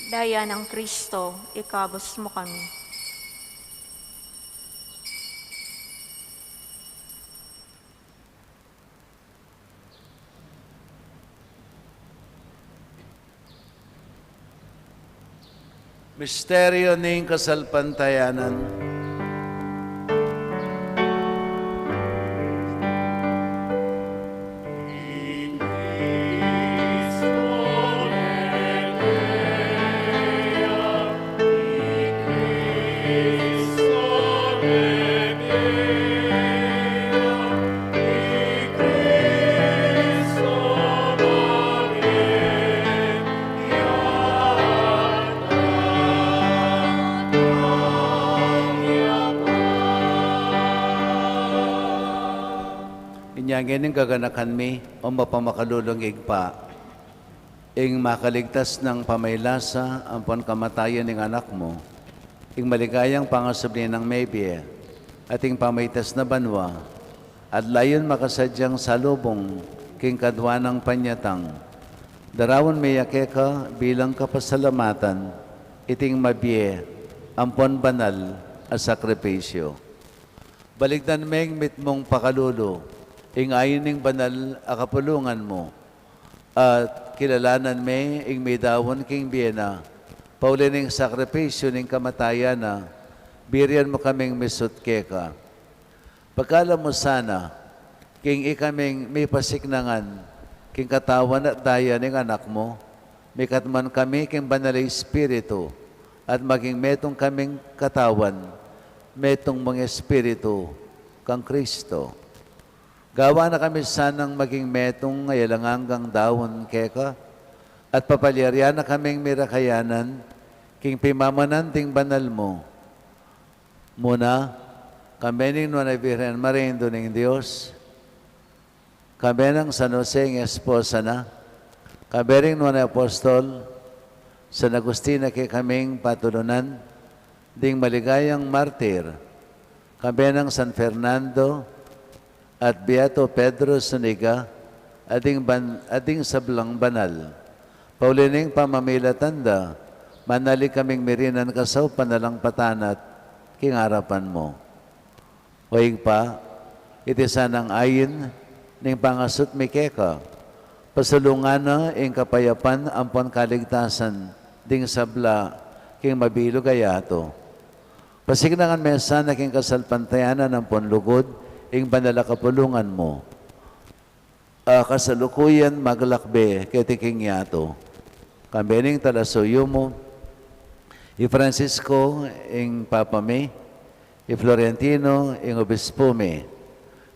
Daya nang Kristo, ikabus mu kami. Misteryo ning kasalpantayanan. Inya ngeni gaganakan mi, O mapamakalulung Ibpa, ing makaligtas nang pamailasa ampon kamatayan ning Anak mu, ing maligayang pangasubli nang mebie, at ing pamaitas na banua, at layun makasadyang salubung king kadua nang panyatang. Daraun mi ya keka bilang kapasalamatan iting mabie ampon banal a sakripisyu. Balikdan me ing mitmung pakalulu, ing ain ning banal a kapulungan mu, at kilalanan me ing midaun king bie na, pauli ning sakripisyu ning kamatayan na, birian mu kaming misut keka. Pagkalub mu sana, king ikaming mipasiknangan king katawan at daya ning Anak mu, mikatmuan kami king Banal a Espiritu, at maging metung kaming katawan, metung mung Espiritu, kang Kristo. Gawan na kami sanang maging metung a alang anggang daun keka, at papalyarian na kaming mirakayanan king pimamanan ding banal mu. Muna, kambe ning Nuan a Virgen Maria, Indu ning Dios, kambe nang San Jose, ing esposa na, kambe ring Nuan a Apostol, San Agustin a kekaming patulunan, ding maligayang martir, kambe nang San Fernando, at Beato Pedro Zuniga, at ding ban-, at ding sablang banal. Pauli ning pamamilatan da, manalig kaming mirinan kasaupan alang patanat king arapan mu. O Ibpa, iti sanang ain ning pangasut mi keka, pasulungan na ing kapayapan ampon kaligtasan ding sabla king mabilug a yatu. Pasiknangan me sana king kasalpantayanan ampon lugud ing banal a kapulungan mu, a kasalukuyan maglakbe keti king yatu. Kambe ning talasuyu mu, i Francisco, ing Papa mi, i Florentino, ing Obispo mi,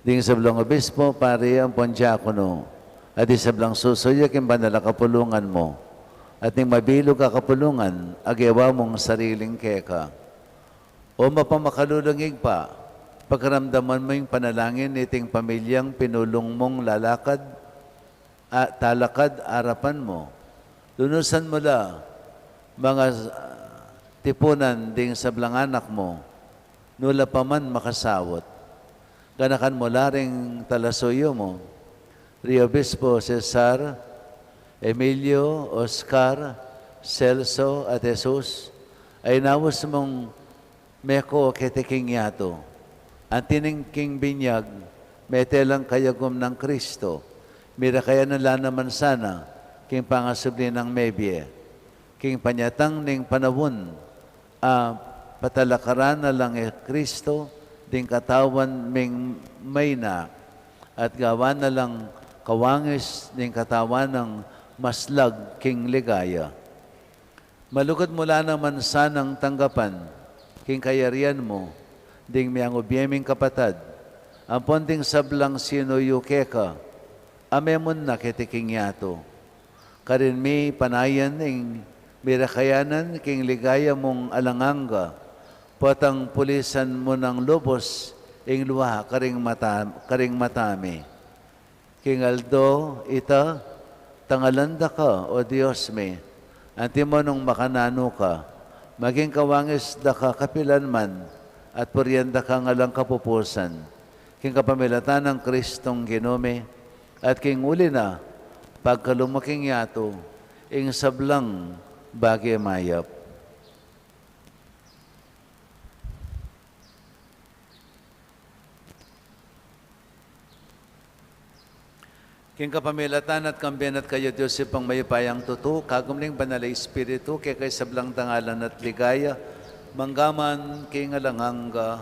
ding sablang obispo, pari ampon diakono, at ding sablang susuyu king banal a kapulungan mu, at ning mabilug a kapulungan a gewa mung sariling keka. O mapamakalulung Ibpa, pakiramdaman mu ing panalangin niting pamilyang pinulung mung lalakad, a, talakad arapan mu. Lunusan mu la, manga, ah, tipunan ding sablang anak mu, nu la pa man makasaut. Ganakan mu la ring talasuyu mu, ri Obispo Cesar, Emilio, Oscar, Celso, at Jesus, a inaus mung meko keti king yatu. Anti ning king binyag, mete lang kayagum nang Kristo, mirakayanan la naman sana king pangasubli nang mebie. King panyatang ning panaun, a patalakaran na lang i Kristo ding katawan ming mayna, at gawan na lang kawangis ning katawan nang maslag king ligaya. Malugud mu la naman sanang tanggapan king kayarian mu ding miyangubie ming kapatad, ampon ding sablang sinuyu keka, a memunna keti king yatu. Karin mi panayan ing mirakayanan king ligaya mung alang angga, Potang pulisan mu nang lubus ing luha karing mata, karing mata mi. King aldo ita, tangalan da ka, O Dios mi, antimo nung makananu ka, maging kawangis da ka kapilan man, at purian da ka ngan alang kapupusan. King kapamilatan nang Kristong Ginu mi, at king uli na, pagkalub mu king yatu, ing sablang bage mayap. King kapamilatan at kambe na at kaya, Dios Ibpang mayupayang tutu, kagum ning Banal a Espiritu, keka ing sablang dangalan at ligaya, mangga man king alang angga.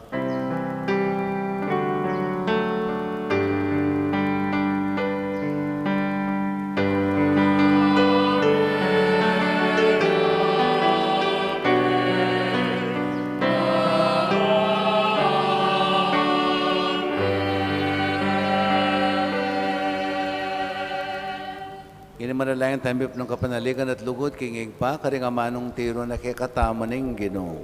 Ngeni manalangin tamu king kapanaligan at lugud king Ibpa, karing amanung tiru na kekatamu ning Ginu.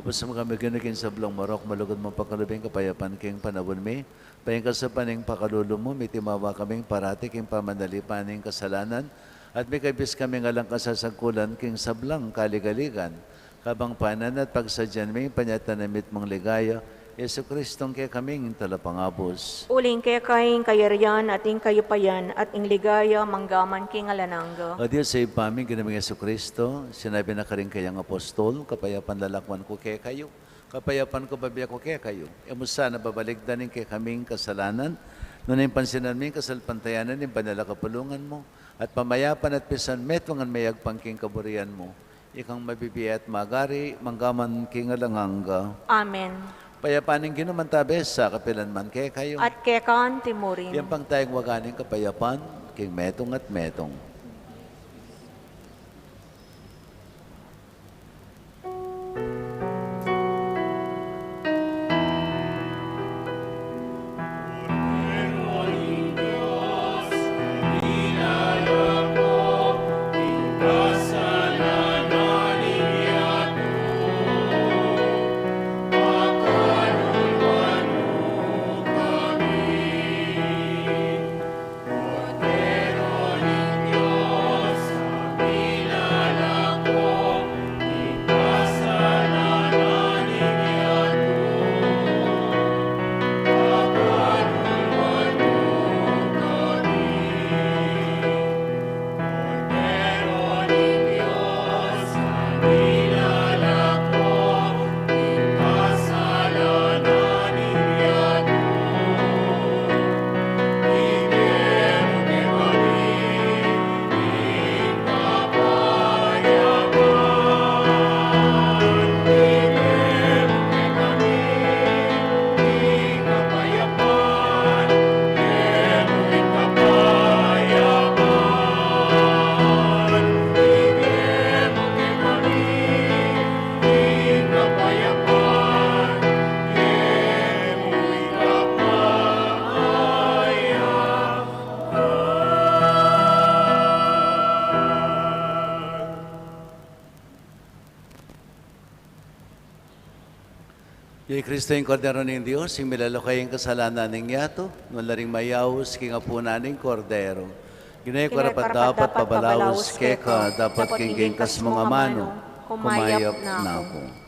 Kabus mu kami, Ginu, king sablang marok, malugud mung pakalub ing kapayapan king panaun mi. Paingkasaba ning pakalulu mu, mitimawa kaming parati king pamanalipan ning kasalanan, at mikabus kaming alang kasasagkulan king sablang kaligaligan, kabang panan at pagsadyan mi ing panyatang na mitmung ligaya, Jesucristong kekaming Talapangabus. Uling keka ing kayarian at ing kayupayan at ing ligaya manggaman king alang angga. O Dios a Ibpa mi, Ginu ming Jesucristo, sinabi na karing kayang apostol, kapayapan lalakwan ku kekayu, kapayapan ku bibie ku kekayu. E mu sana babalikdan ing kekaming kasalanan, nune ing pansinan mu ing kasalpantayanan ning banal a kapulungan mu, at pamayapan at pisan metung ngan meyagpang king kaburian mu. Ikang mabibie at magari, manggaman king alang angga. Amen. Payapan ning Ginu mantabe sa kapilan man kekayu. At keka naman murin. Iyang pangtayang waga ning kapayapan, king metung at metung. I Kristo ing Kordero ning Dios, ing milalako king kasalanan ning yatu, nuan la ring mayaus king apunan ning Kordero. Ginu ku, karapat-dapat pabalaus keka, dapot king kekang kasmung amanu, kumayap na ku.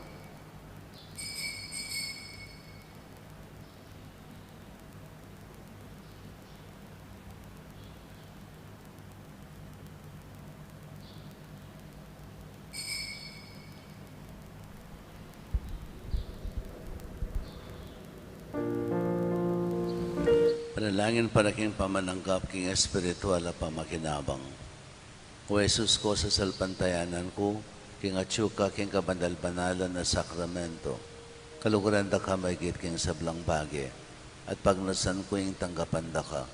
Panalangin para king pamananggap king espiritual a pamakinabang. O Jesus ku, sasalpantayanan ku king atyu ka king kabanal-banalan a sakramento. Kaluguran da ka maigit king sablang bage, at pagnasan ku ing tanggapan da ka.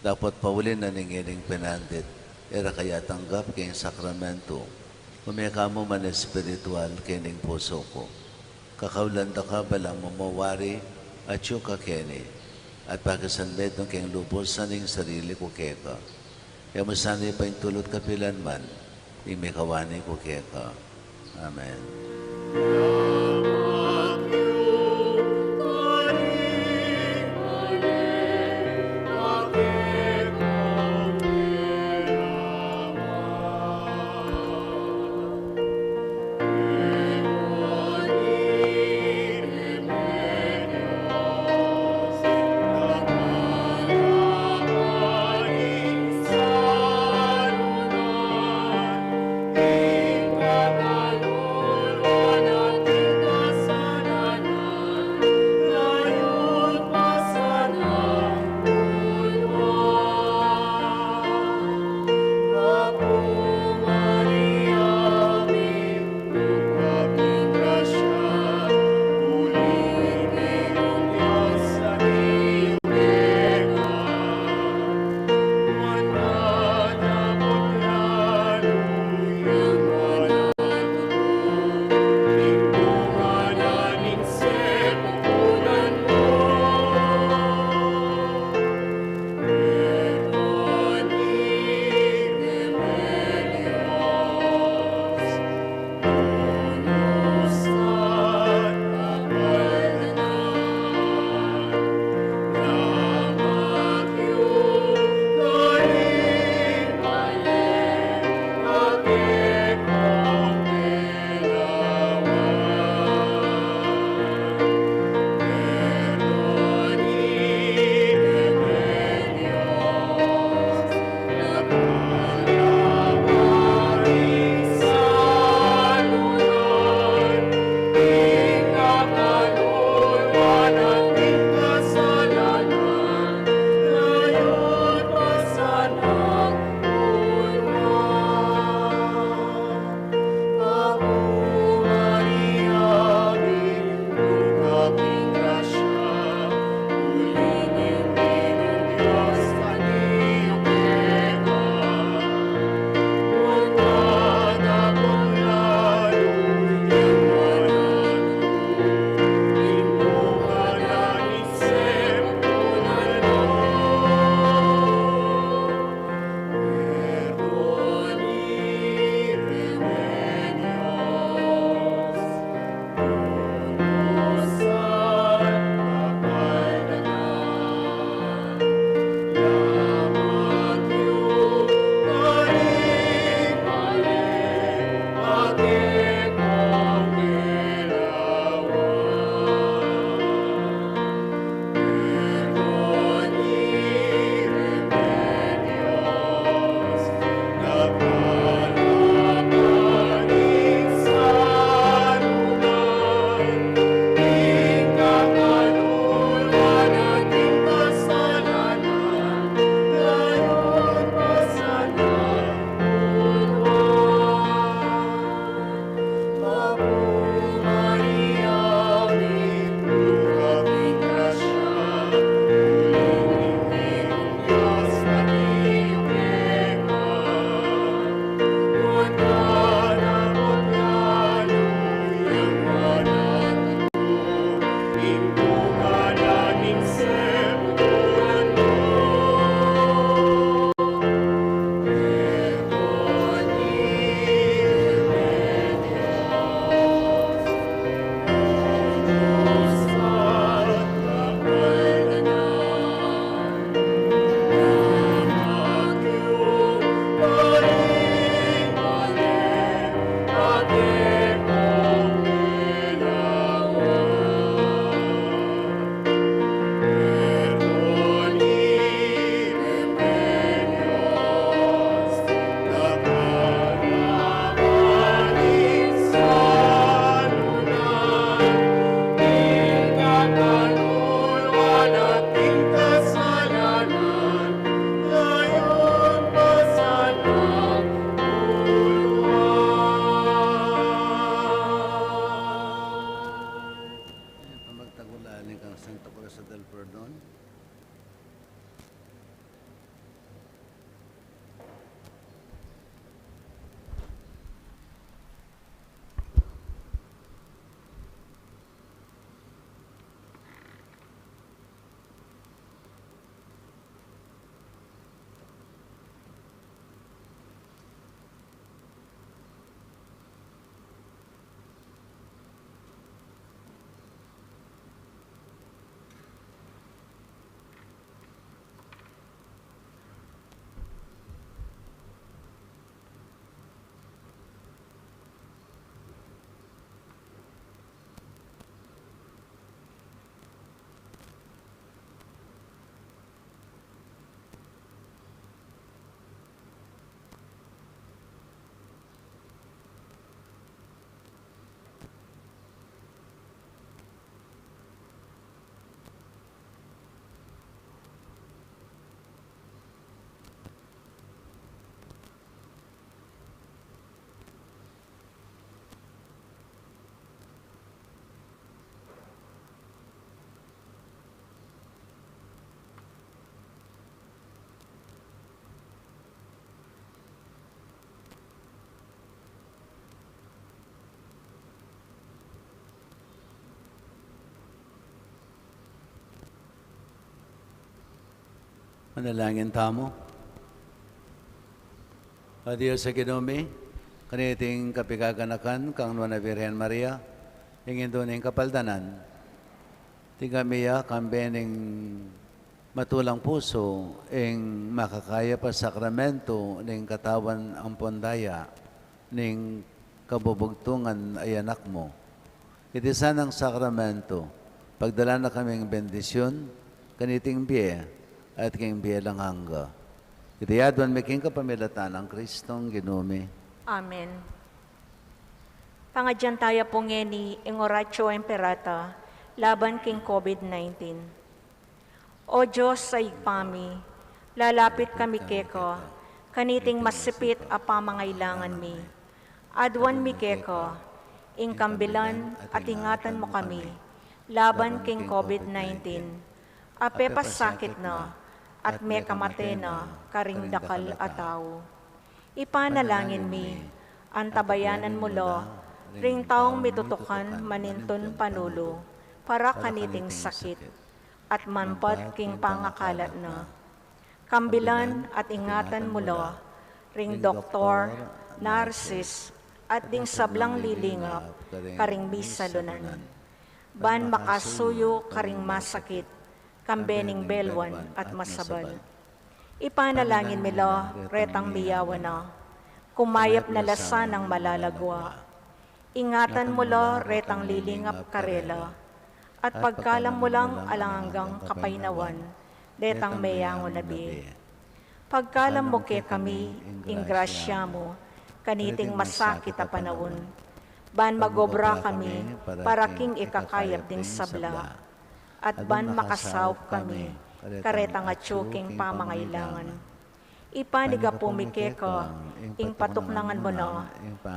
Dapot pauli na ning ining penandit, e ra ka atanggap king sakramento, ume ka mu man espiritual king pusu ku. Kakaulan da ka balamu mu wari atyu ka keni, at pakisanmetung king lubus ing sarili ku keka. E mu sana paintulut kapilan man, ing mikawani ku keka. Amen. Manalangin tamu. O Dios a Ginu mi, kaniting kapigaganakan kang Nuan a Virgen Maria, ing Indu ning Kapaldanan, tinggap mi ya kambe ning matulang pusu ing makakayap a sakramentu ning katawan ampon daya ning kabubugtungan a Anak mu. Iti sanang sakramentu, pagdalan na kaming bendisyun kaniting bie at king bie alang angga. Iti aduan mi king kapamilatan nang Kristong Ginu mi. Amen. Pangadyan taya pu ngeni ing Oratio Imperata laban king COVID nineteen. O Dios a Ibpa mi, lalapit kami keka kaniting masipit a pamangailangan mi. Aduan mi keka ing kambilan at ingatan mu kami laban king COVID nineteen a pepasakit na at mekamate na karing dakal a tau. Ipanalangin mi, antabayanan mu la ring taung mitutukan manintun panulu para kaniting sakit at manpat king pangakalat na. Kambilan at ingatan mu la ring doktor, narsis, at ding sablang lilingap karing misalunan, ban makasuyu karing masakit kambe ning belwan at masabal. Ipanalangin mi la retang miyawan na, kumayap na la sanang malagwa. Ingatan mu la retang lilingap karela, at pagkalam mu lang alang anggang kapaynawan detang meyangu na bie. Pagkalam mu kekami ing grasya mu kaniting masakit a panaun, ban magobra kami para king ikakayap ding sabla, at ban makasaup kami karetang atyu king pamangailangan. Ipanigapu mi keka ing patuknangan mu na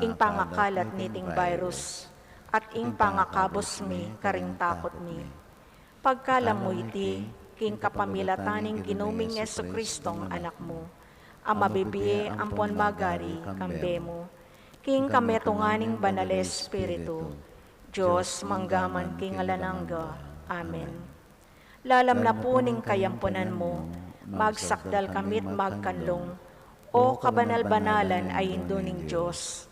ing pangakalat niting virus at ing pangakabus mi karing takut mi. Pagkalam mu iti king kapamilatan ning Ginu ming Jesucristong Anak mu, a mabibie ampon magari kambe mu, king kametungan ning Banal a Espiritu, Dios mangga man king alang angga. Amen. Lalam na pu ning kayampunan mu, magsakdal kami't magkanlung, O kabanal-banalan a Indu ning Dios.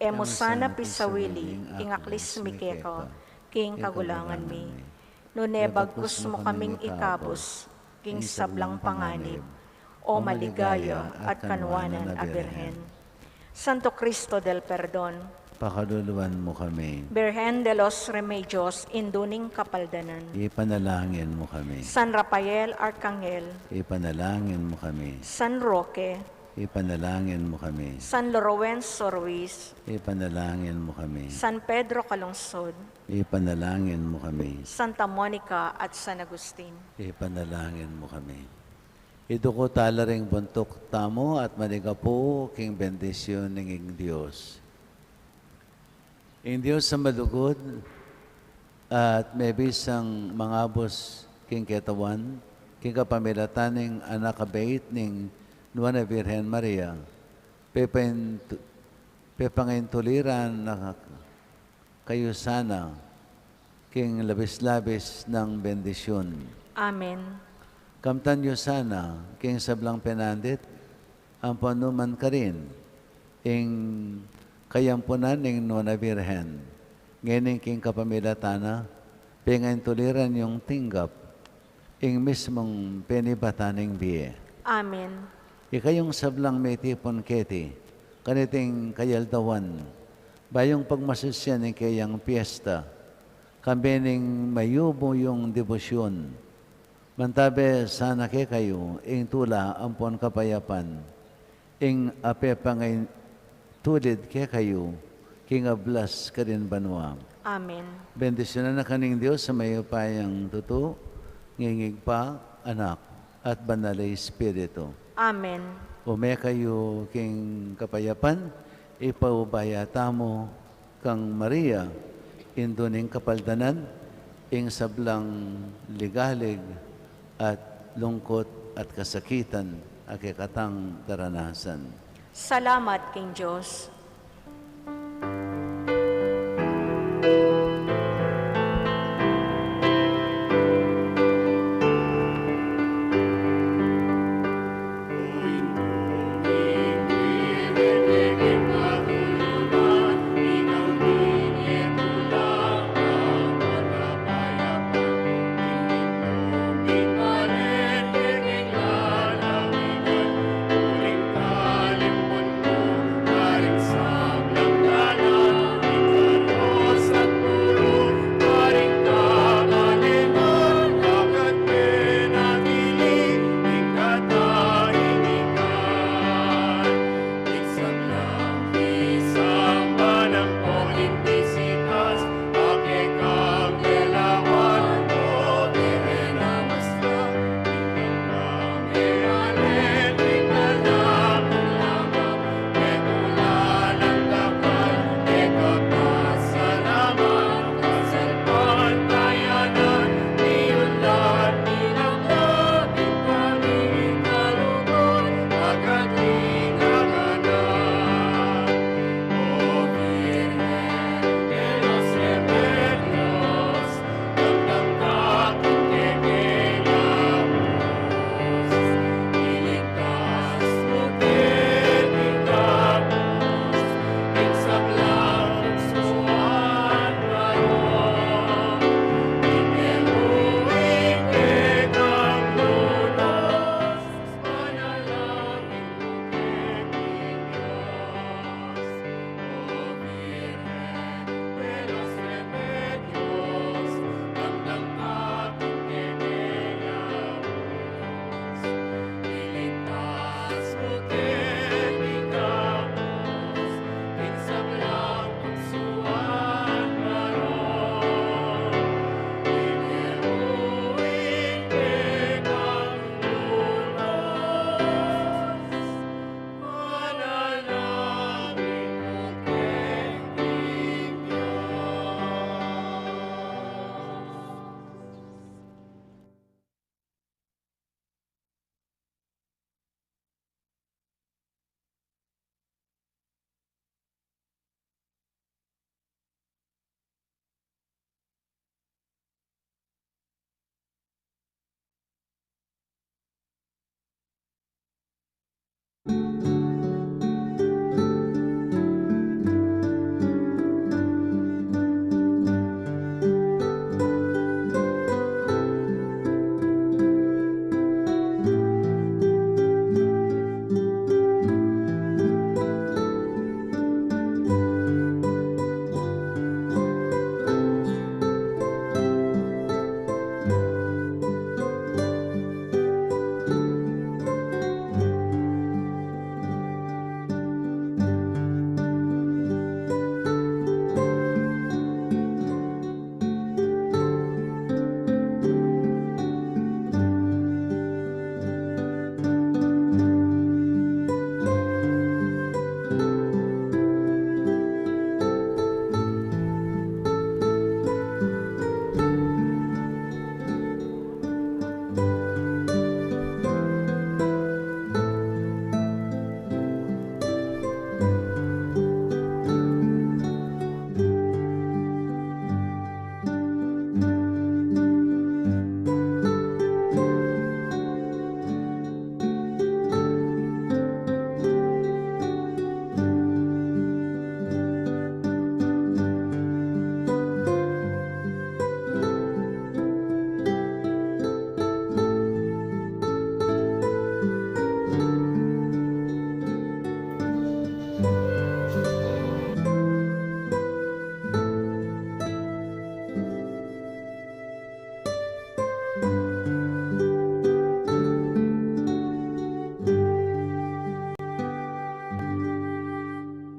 E mu sana pisawili ing aklis mi keka king kagulangan mi, nune bagkus mu kaming ikabus king sablang panganib, O maligaya at kanuanan a Birhen. Santo Cristo del Perdon, pakaluluan mu kami. Birhen de los Remedios, Indu ning Kapaldanan, ipanalangin mu kami. San Rafael Arkanghel, ipanalangin mu kami. San Roque, ipanalangin mu kami. San Lorenzo Ruiz, ipanalangin mu kami. San Pedro Calungsod, ipanalangin mu kami. Santa Monica at San Agustin, ipanalangin mu kami. Iduku tala ring buntuk tamu at manigapu king bendisyun ning Dios. Ing Dios a malugud at mebisang mangabus king ketawan, king kapamilatan ning Anak a bait ning Nuan a Virgen Maria, pepaintu-, pepangaintuliran na kayu sana king labis-labis nang bendisyun. Amen. Kamtan yu sana king sablang penandit, ampon nu man karin ing kayampunan ning Nuan a Virgen, ngeni king kapamilatan na, pengaintuliran yung tinggap ing mismung penibatan ning bie. Amen. Ikayung sablang mitipun keti kaniting kayaldawan, bayung pagmasusyan ning keyang piesta, kambe ning mayumu yung debosyun. Mantabe sana kekayu ing tula ampon kapayapan, ing apepangaintulid kekayu king ablas karin banua. Amen. Bendisyunan na kaning Dios a mayupayang tutu, ngingig pa, anak, at banal a Espiritu. Amen. Ume kayu king kapayapan, ipaubaya tamu kang Maria, Indu ning Kapaldanan, ing sablang ligalig at lungkut at kasakitan a kekatang daranasan. Salamat king Dios.